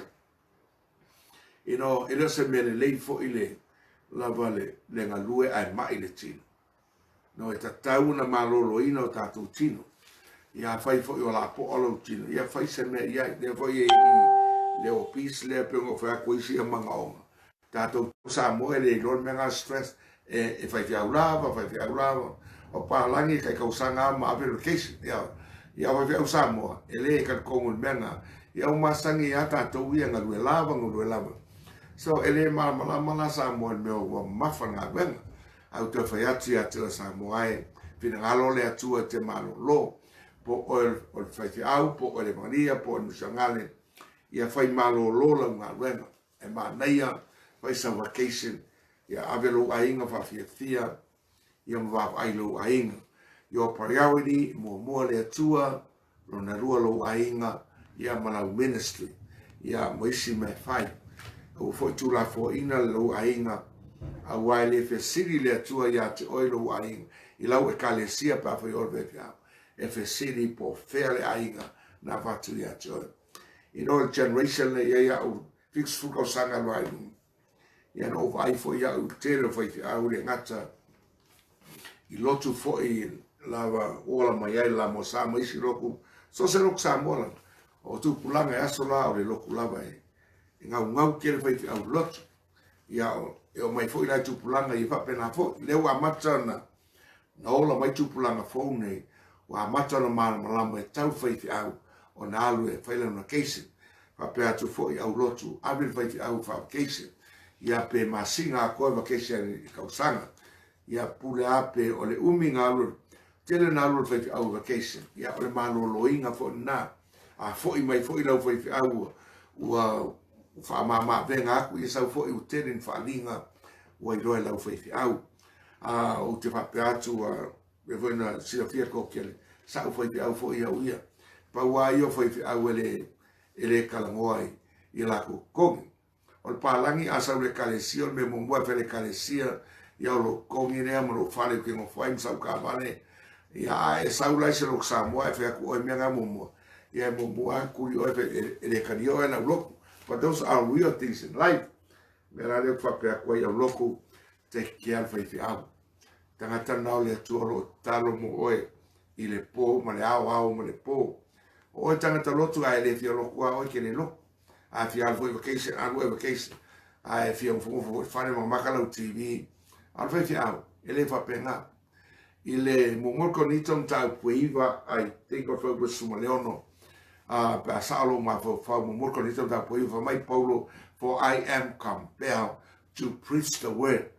You know, e le o se mea lelei foi le lava le, le galue ae mai le tino. No, e tatau ona maloloina o tatou tino. Ia fai foi o lapoa lou tino, ia fai se mea i ai. Lea foi e i le opis lea pe ona fai atu isi ia magaoga. Tatou Samoa e le iloa le mea na stress e, e faifeau lava, faifeau lava. O palagi kai kausaga a ma ave vacation. Ia, ia faifeau Samoa, e le talitonu i le mea na. Ia o masani ia tatou ia galue lava, galue lava. So e le malamalama la Samoa i le mea ua mamafa le galuega. Ae ou toe fai atu ia te oe Samoa e, finagalo le Atua e te malolo. Po oe o le faifeau, po oe le Maria, po oe le misionale, ia fai malolo lau galuega. E manaia, fai sau vacation, ia ave lou aiga faafiafia, ia ma vaavaai lou aiga. Your priority, muamua le Atua, lona lua lou aiga, ia ma lau ministry, ia ma isi mea e fai. Aua foi tuulafoaiina lou aiga, aua e le fesili le Atua ia te oe lou aiga, i lau ekalesia pe a fai oe le faifeau. E fesili po o fea le aiga na avatu ia te oe. You know, le generation lea i ai au 70 tausaga loa i luga. Ia na ou vaai foi au i le tele o faifeau le gata i lotu foi lava ola mai ai la mo sa ma isi lotu, so se lotu Samoa lava. O tupulaga e aso la o le lotu lava e, e gaugau tele faifeau lotu. Ia o, e o mai foi la i tupulaga ia faapena foi. Lea ua amata ona Na ola mai tupulaga fou nei, ua amata ona malamalama e tau faifeau ona alu e fai lana vacation. Faapea atu foi au lotu, ave le faifeau fa-vacation. Ia pe masina atoa vacation i tausaga. Ia pule a pe o le umi na alu, tele na alu le faifeau vacation. Ia o le maloloina foi lena. A foi mai foi lau faifeau ua, ua faamama-avega atu, ia sau foi ua tele ni faaaliga ua iloa e lau faifeau. A ou te faapea atu, a mea foi na silafia toatele, sa ou faifeau foi au ia. Pau lava ia o faifeau e le, e le talanoa i, i latou totogi. O le palagi a sau i le ekalesia, o le mea muamua e fai i le ekalesia, ia o lou totogi lea ma lou fale ou te nofo ai ma sau taavale. Ia a e sau la i se lotu Samoa e fai atu oe mea na muamua. Ia e muamua lava tuli oe e le talia oe lau lotu. But those are real things in life. Mea la lea ou te faapea atu ai au lotu, take care le faifeau. Tagata na o le Atua o lo o tatalo mo oe i le pō ma le ao, ao ma le pō. O oe tagata lotu a e le fia lotu a oe ke le lotu. A fia alu foi vacation, alu oe vacation. A e fia nofonofo foi fale ma maka lau TV. A o le faifeau, e le faapena. I le muamua Korinito mataupu e 9, I think o le 16, uh, pe a sao lou mafaufau, muamua Korinito mataupu e 9, fai mai Paulo, for I am compelled to preach the word.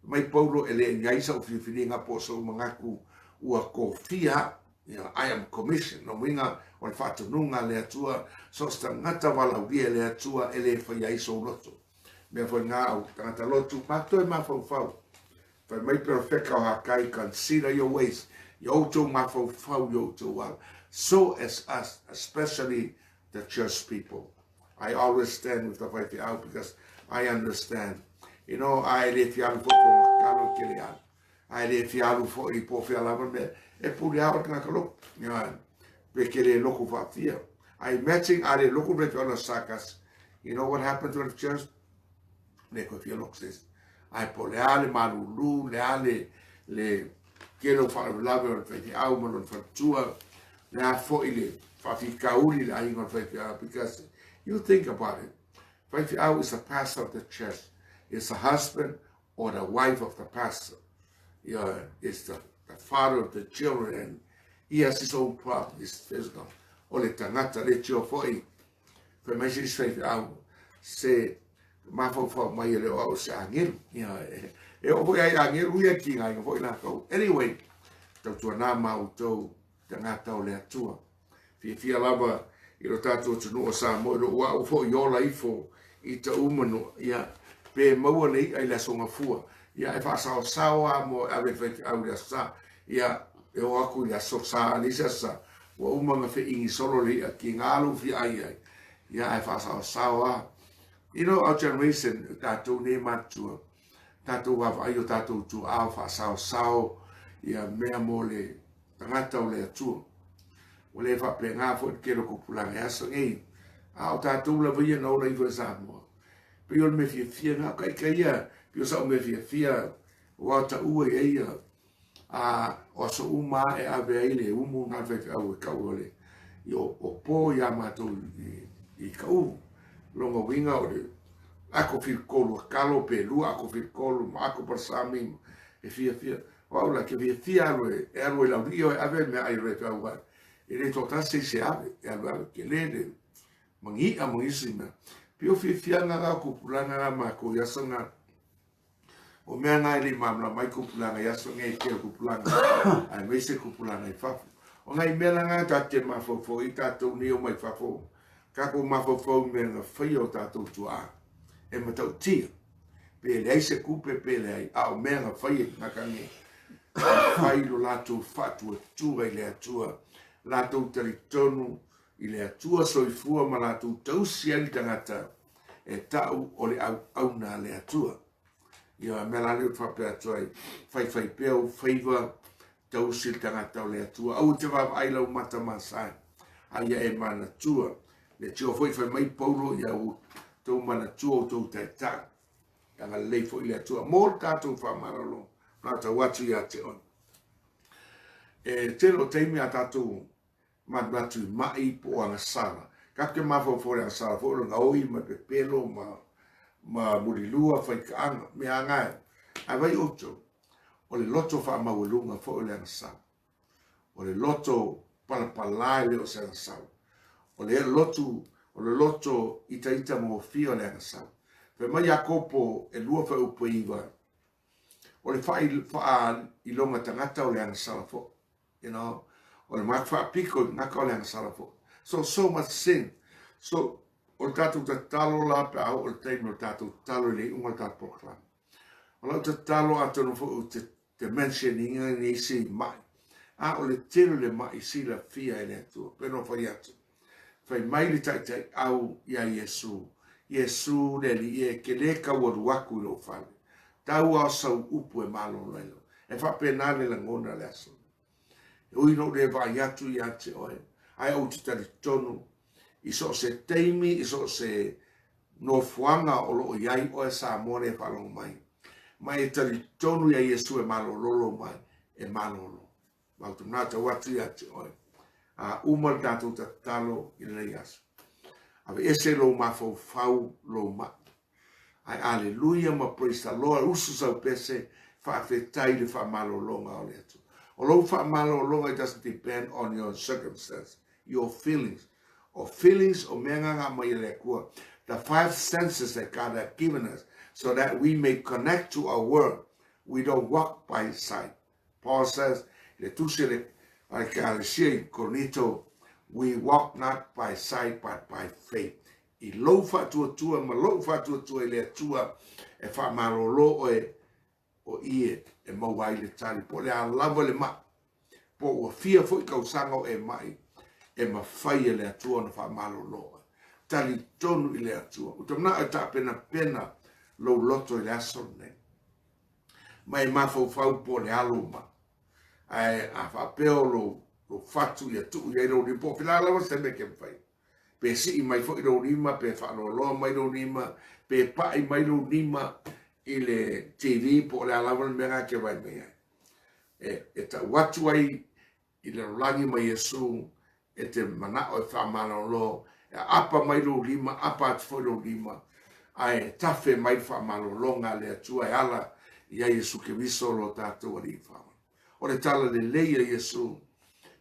Mai Paulo e le i ai sau filifiliga po o sou manatu ua tofia, you know, I am commissioned. No uiga o le faatonuga a le Atua, so se tagata valaaulia e le Atua e le faia ai sou loto. Mea foi ngā au tagata lotu, matou e mafaufau. Fai mai perofeka o Hakai, consider your ways, ia outou mafaufau i outou ala. So as us, especially the church people. I always stand with the faifeau because I understand. You know, a e le fia alu foi po kalo ke le alu. A e le fia alu foi po fia lava me e pule ao le tagata loku. You pe ke le loku faafia. I imagine a le loku le fia sakas. You know what happened to the church? Le ko fia loku says. Ai po le a le malulu, le a le le tele o faalavelave o le faifeau ma lona faletua, le a foi le faafitauli le aiga o le faifeau, because you think about it, faifeau is the pastor of the church, is the husband or the wife of the pastor, yeah, is the, the father of the children, and he has his own problem, his physical, o le tagata le tio foi, fai mai se isi faifeau, se mafaufau mai e le o au se agelu. Ia, e, e o foi ai agelu ia ki ngai foi lakou. Anyway, tautuana ma outou tagata o le Atua. Fiafia lava i lo tatou atunuu o Samoa i lou au foi i ola ifo i Taʻumanua, ia, pe maua le iʻa i le Aso Gafua, ia, e faasaosao lava mo e ave i le faifeau i le Aso Sa, ia, e o aku i le Aso Sa, le isi Aso Sa, ua uma ona feʻigi solo le iʻa, kiga lou fia ai ai, ia, ae faasaosao lava. You know, our generation, tatou nei matutua, tatou vaavaai o tatou tuaa faasaosao ia mea mo le tagata o le Atua. Ua le faapena foi le tele o tupulaga i aso nei. A o tatou lava ia na ola ifo i Samoa. Pei o le mea fiafia na o taita ia, pei o sa'u mea fiafia, ua taua i ai ia a o aso uma e ave ai le umu na faifeau e kau o le i o, o po iā matou i, i Kaʻū. Lona uiga o le ako filikolu a kalo pe lua ako filikolu ma ako palasami e fiafia. O au la ke fiafia alu e, e alu e laulii o e ave mea ai le faifeau ai. E le toatasi se ave, e alu ave ke le le mangi'a ma isi mea. Pei o fiafiaga na o tupulaga na matou i aso na. O mea na e le i malamalama ai tupulaga i aso nei, tele tupulaga, aemaise tupulaga i fafo. O nai mea la na tatou te mafaufau ai tatou nei o mai fafo, tatou mafaufau i mea na faia o tatou tuaa e matautia. Pe leai se tupe pe leai, a o mea na faia e tagata nei, na fai lo latou faatuatua i le Atua, latou talitonu i le Atua soifua ma latou tausi ai le tagata e ta'u o le auauna a le Atua. Ia, mea la lea ou te faapea atu ai, faifai pea ou faiva, tausi le tagata o le Atua. Aua te vaavaai lau mata masae, a ia e manatua. Le tio foi fai mai Paulo ia outou manatua outou taitai. Agalelei foi le Atua mo le tatou faamalolo, matau atu ia te oe. E tele o taimi a tatou manatu i maʻi po o agasala. Tatou te mafaufau i le agasala foi o le gaoi ma le pepelo ma, ma mulilua faikaaga, mea agae. Ae vai outou, o le loto faamaualuga foi o le agasala. O le loto palapala e le o se agasala. O le lotu, o le loto itaita gofie o le agasala. Fai mai Iakopo e 2 fuaiupu e 9, o le faailoga tagata o le agasala foi. You know, o le matu faapiko i tagata o le agasala foi. So, so much sin. So, o le tatou tatalo la pe a oo le taimi o le tatou tatalo i le iuga o le tatou polokalame. O lau tatalo atonu foi ou te, te mention ina nisi ma'i. A o le tele o le ma'i silafia e le Atua. Pe no fai atu. Fai mai le taitaiau iā Iesū, Iesū, le Alii e, ke lē kau alu aku i lou fale. Tau a o sau upu e malolo ai lau. E faapena le lagona le aso. E ui ina ou le vaai atu iā te oe, ae ou te talitonu i so o se taimi, i so o se nofoaga o lo o i ai oe Samoa nei e faalogo mai, ma e talitonu iā Iesū e malololo mai, e malolo. Matou te matau atu ia te oe. A uma le tatou tatalo i lenei aso. Aveese lou mafaufau, lou maʻi. Ae aleluia ma praise the Lord, usu sau pese, faafetai i le faamalologa o le Atua. O lou faamalologa, it doesn't depend on your circumstance, your feelings. O feelings, o mea nga aumai e le Atua. The five senses that God has given us so that we may connect to our world. We don't walk by sight. Paul says, i le tusi a le Ekalesia i Korinito, We walk not by sight but by faith. I lou faatuatua ma lou faatuatua i le Atua e faamalolo oe o ie e maua ai le tali. Po o le a lava le maʻi, po ua fia foi tausaga o e maʻi, E mafai e le Atua ona faamalolo oe. Talitonu i le Atua. Ou te manao e taapenapena lou loto i le aso lenei. Ma e mafaufau po o le alo ma. Ae a faapea o lou, lou fatu ia tuu i ai lou lima, po o fila lava se mea ke mafai. Pe sii mai foi lou lima, pe faaloaloa mai lou lima, pe pai mai lou lima i le TV po o le a lava le mea na ke vai mai ai. E, e tau atu ai i le lalolagi ma Iesu e te manao e faamalolo, e aapa mai lou lima, aapa atu foi lou lima, ae tafe mai le faamalologa a le Atua e ala ia Iesu Keriso lo tatou Alii Faaola. O le tala lelei a Iesu,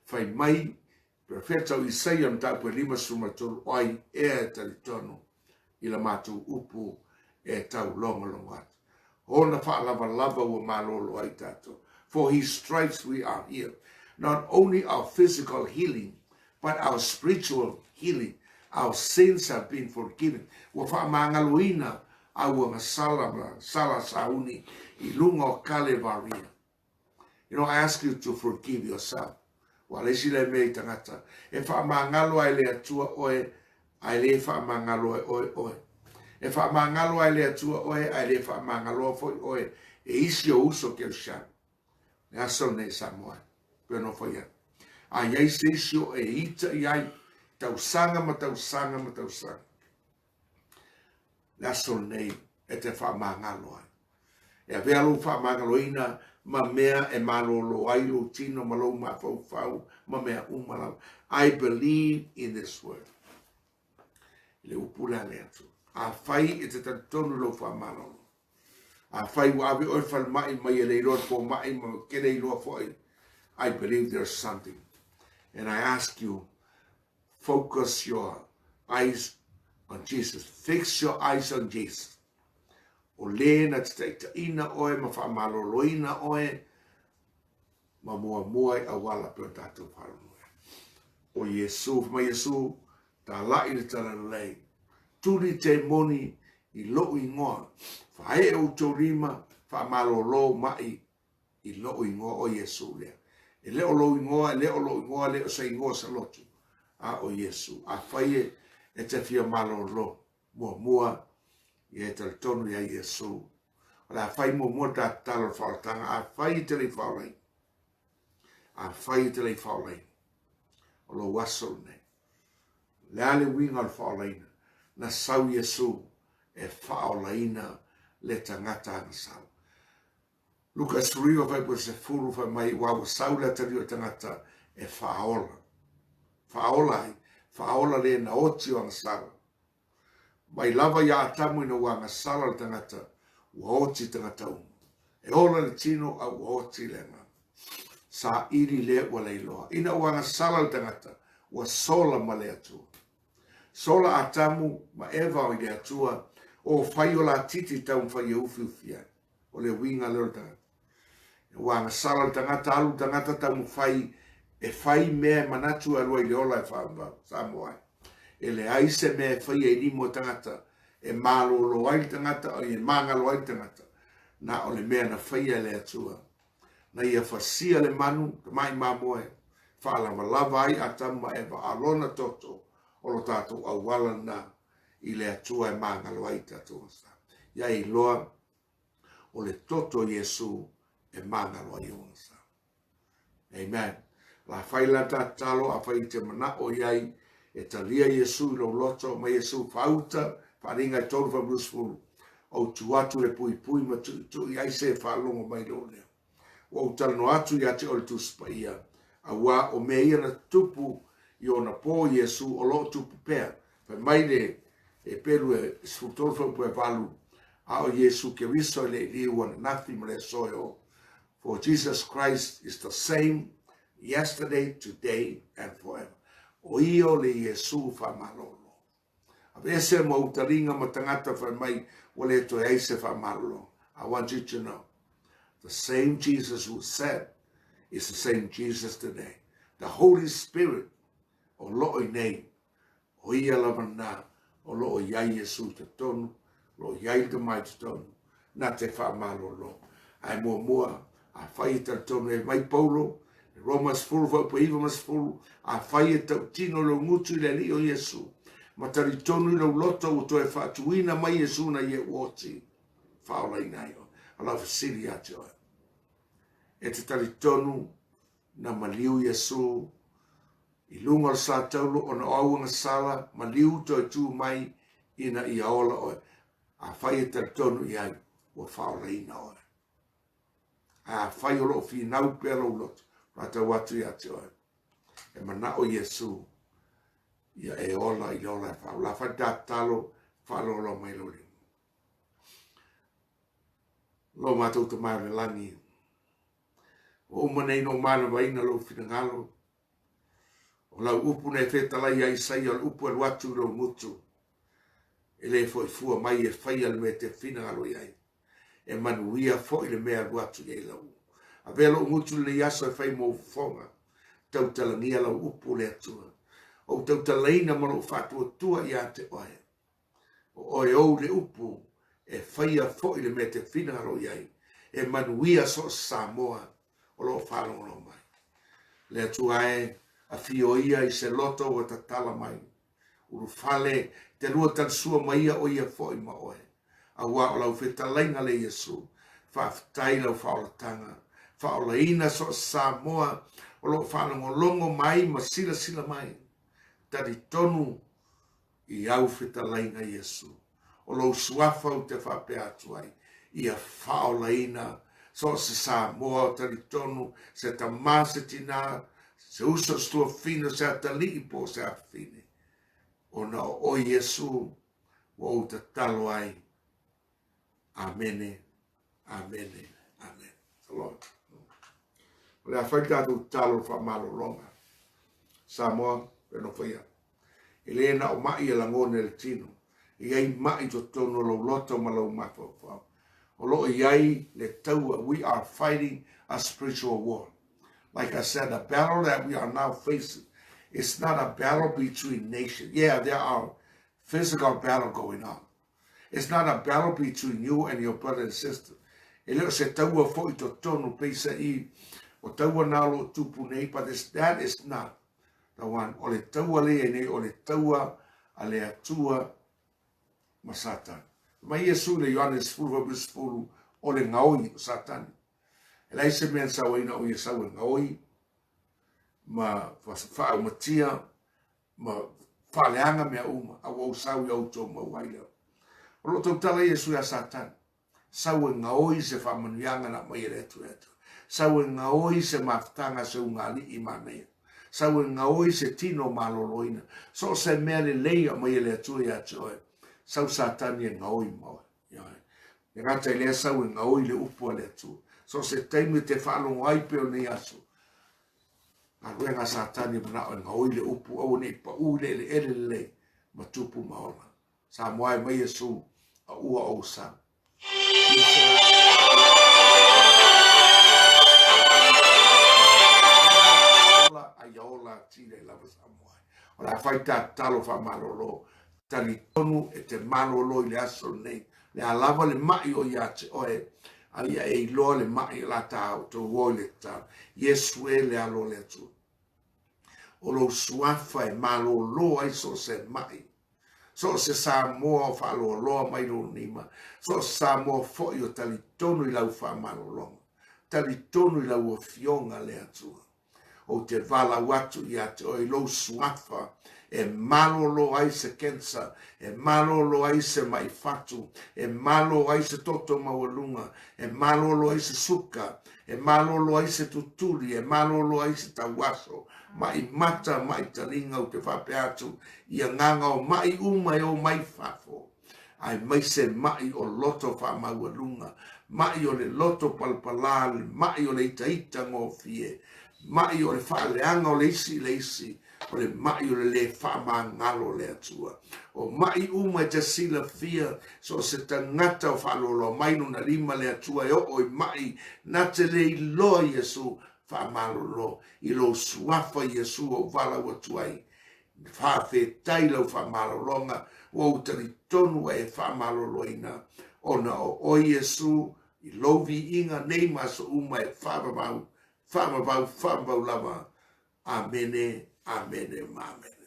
fai mai Perofeta o Isaia mataupu e 53, o ai ea e talitonu i la matou upu e taulogologo atu. Ona faalavalava ua malolo ai tatou. For his stripes we are healed. Not only our physical healing, but our spiritual healing. Our sins have been forgiven. Ua faamagaloina a ua gasala ma sala sauni i luga o Kalevaria. You know, I ask you to forgive yourself. Ua le isi lea mea i tagata. E faamagalo ai le Atua oe, ae le faamagalo ai oe oe. E faamagalo ai le Atua oe, ae le faamagaloa foi oe e isi o uso kerisiano. Le aso lenei Samoa, pe no fai atu. A iai se isi o e ita i ai, tausaga ma tausaga ma tausaga. Le aso lenei e te faamagalo ai. E avea lou faamagaloina ma mea e malolo ai lou tino ma lou mafaufau ma mea uma lava. I believe in this word. I le upu lea le Atua. Afai e te talitonu i lou faamalolo. Afai ua ave oe falemai mai e le iloa le fomai ma ke le iloa foi. I believe there's something. And I ask you, focus your eyes on Jesus. Fix your eyes on Jesus. O le na te taitaina oe ma faamaloloina oe ma muamua i auala pe o tatou faaloloe. O Iesu, ma Iesu, tala'i le talalelei, tuli te moni i lou ingoa, faaee outou lima, faamalolo mai i lou ingoa o Iesu lea. E le o lou ingoa, e le o lou ingoa, e le o se ingoa se lotu, a o Iesu. Afai e te fia malolo, Muamua, ia e talitonu ia Iesu. O le a fai muamua le tatalo o le faaolataga, afai e te le i faaolaina. Afai e te le i faaolaina. O lou aso lenei. Le a le uiga o le faaolaina? Na sau Iesu e faaolaina le tagata agasala. Luka 19 fuaiupu 10 fai mai, Aua ua sau le atalii o le tagata e faaola. Faaola ai, faaola le na oti o agasala. Mai lava ia Atamu ina ua agasala le tagata, ua oti tagata uma. E ola le tino a ua oti le agaga. Saili le ua leiloa. Ina ua agasala le tagata, ua sola ma le Atua. Sola Atamu ma Eva o i le Atua, o fai o la titi taumafai e ufiufi ai. O le uiga lea o le tagata. Ua agasala le tagata, alu le tagata taumafai e fai mea e manatu e alu ai i le ola e faavavau, Samoa ai. E leai se mea e faia i lima o tagata e malolo ai le tagata o e magalo ai le tagata. Na o le mea na faia e le Atua. Na ia fasia le manu, tamai mamoe, faalavalava ai Atamu ma Eva, a lona toto o lo tatou auala lena i le Atua e magalo ai tatou asa. Ia iloa o le toto o Iesu e magalo ai ona sa. Amen. La fai la tatalo a fai te manao i ai e talia Iesu i lou loto ma Iesu faauta faalinga i tolu faalusifulu ou tu atu le puipui ma tuitui ai se faalogo mai lou leo. Ua ou talanoa atu ia te oe le Tusi Paia, auā o mea ia na tupu i ona pō Iesu o lo o tupu pea. Fai mai le Epelu e 13 fuaiupu e 8, a o Iesu Keriso e le i liu ananafi ma le aso e oo. For Jesus Christ is the same yesterday, today and forever. O ia o le Iesu faamalolo. Aveese ma ou taliga ma tagata fai mai ua le toe ai se faamalologa. I want you to know the same Jesus who said is the same Jesus today. The Holy Spirit o loo i nei, o ia lava na o loo i ai Iesu i totonu, o loo i ai le Tama i totonu, na te faamalolo. Ae muamua, afai e talitonu e mai Paulo, Roma 10 fuaiupu e 9 ma 10, Afai e tautino lou gutu i le Alii o Iesu, ma talitonu i lou loto ua toe faatuina mai Iesu na ia ua oti, faaolaina ai oe. O lau fesili ia te oe, e te talitonu na maliu Iesu i luga o le satauro ona o au agasala, maliu toe tu mai ina ia ola oe? Afai e talitonu i ai, ua faaolaina oe. Ae afai o lo o finau pea lou loto, faatau atu ia te oe, e manao Iesu ia e ola i le ola e faaola. Fai tatalo, faaloaloa mai lou lima. Lo matou Tama i le lagi, ua uma nei no manavaina lou finagalo, o lau upu na e fetalai ia Isaia, o le upu e alu atu i lou gutu, e le foi fua mai e faia le mea e te finagalo i ai. E manuia foi le mea e alu atu i ai lau upu. Avea lou gutu lenei aso e fai mou fofoga, tautalagia lau upu le Atua. Ou tautalaina ma lou faatuatua ia te oe. O oe ou le upu e faia foi le mea e te finagalo i ai, e manuia so o se Samoa o lo o faalogologo mai. Le Atua e, afio ia i se loto ua tatala mai. Ulufale te lua talisua ma ia o ia foi ma oe. Auā o lau fetalaiga le Iesu, faafetai lau faaolataga. Faaolaina so o se Samoa o lo o faalogologo mai ma silasila mai. Talitonu i au fetalaiga Iesu. O lou suafa ou te faapea atu ai, ia faaolaina so o se Samoa o talitonu, se tamā, se tinā, se uso, se tuafafine, se atalii po o se afafine. Ona o oe Iesu ua ou tatalo ai. Amene, amene, amene. Lord. O le a fai tatou tatalo o faamalologa. Samoa, pe nofoia. E le na o mai e lagona e le tino. E i ai mai totonu o lou loto ma lou mafaufau. O lo o i ai le taua. We are fighting a spiritual war. Like I said, the battle that we are now facing, it's not a battle between nations. Yeah, there are physical battle going on. It's not a battle between you and your brother and sister. E le o se taua foi totonu peisa'i o taua nā o lo o tupu nei, but it's, that is not the one. O le taua le iai nei, o le taua a le Atua ma Satani. Mai Iesu i le Ioane 10, o le gaoi o Satani. E leai se mea na sau ai na o ia sau e gaoi ma faaumatia ma faaleaga mea uma, a ua ou sau ia outou maua ai lea. O lo o tautala Iesu iā Satani, sau e gaoi se faamanuiaga na aumai e le Atua e Atua. Sau e gaoi se mafutaga se ugali'i manaia. Sau e gaoi se tino maloloina. So o se mea lelei aumai e le Atua ia te oe, sau Satani e gaoi ma oe. E gata i lea sau e gaoi le upu a le Atua. So o se taimi te faalogo ai pe o nei aso, galuega a Satani e manao e gaoi le upu, aua ne i paʻū i le eleele lelei ma tupu ma ola. Samoa e mai Iesu, a ua ou sau. Ola a ia ola atili ai lava Samoa. O le a fai tatalo faamalolo. Talitonu e te malolo i le aso lenei. Le a lava le mai o ia te oe, a ia e iloa le mai o la tā o tō oi le tatalo. Iesu e le alo o le Atua. O lou suafa e malolo ai so o se mai. So o se Samoa o faaloaloa mai lou lima. So o se Samoa foi o talitonu i lau faamalologa. Talitonu i lau afioga le Atua. Ou te valaau atu ia te oe i lou suafa e malolo ai se kensa, e malolo ai se maʻi fatu, e malo ai se toto maualuga, e malolo ai se suka, e malolo ai se tutuli, e malolo ai se tauaso, maʻi mata, maʻi taliga. Ou te faapea atu i agaga o maʻi uma e o mai fafo, aemaise maʻi o loto faamaualuga, maʻi o le loto palapalā, le maʻi o le itaita gofie, maʻi o le faaleaga o le isi i le isi, o le maʻi o le lē faamagalo o le Atua. O maʻi uma e te silafia, so o se tagata o faaloaloa mai lona lima le Atua e oo i maʻi, na te le iloa Iesu, faamalolo i lou suafa Iesu ou valaau atu ai. Faafetai lau faamalologa, ua ou talitonu ua e faamaloloina, ona o oe Iesu i lou viiga nei ma aso uma e faavavau. Faamavau, faamavau lava. Amene, amene ma amene.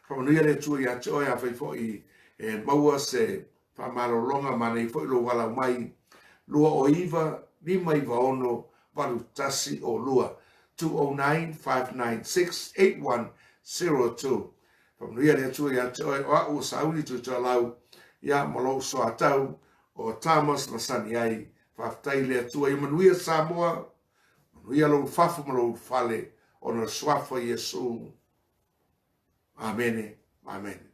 Faamanuia le Atua ia te oe, afai foi e maua se faamalologa ma nei foi lou valaau mai, 209 596 8102, 209 596 8102. Faamanuia le Atua ia te oe, o au o Sauli Tuitolau, ia ma lou soatau o Thomas masani ai. Faafetai le Atua, ia manuia Samoa, manuia lou fafo ma lou fale, ona o le suafa o Iesu. Amene, amene.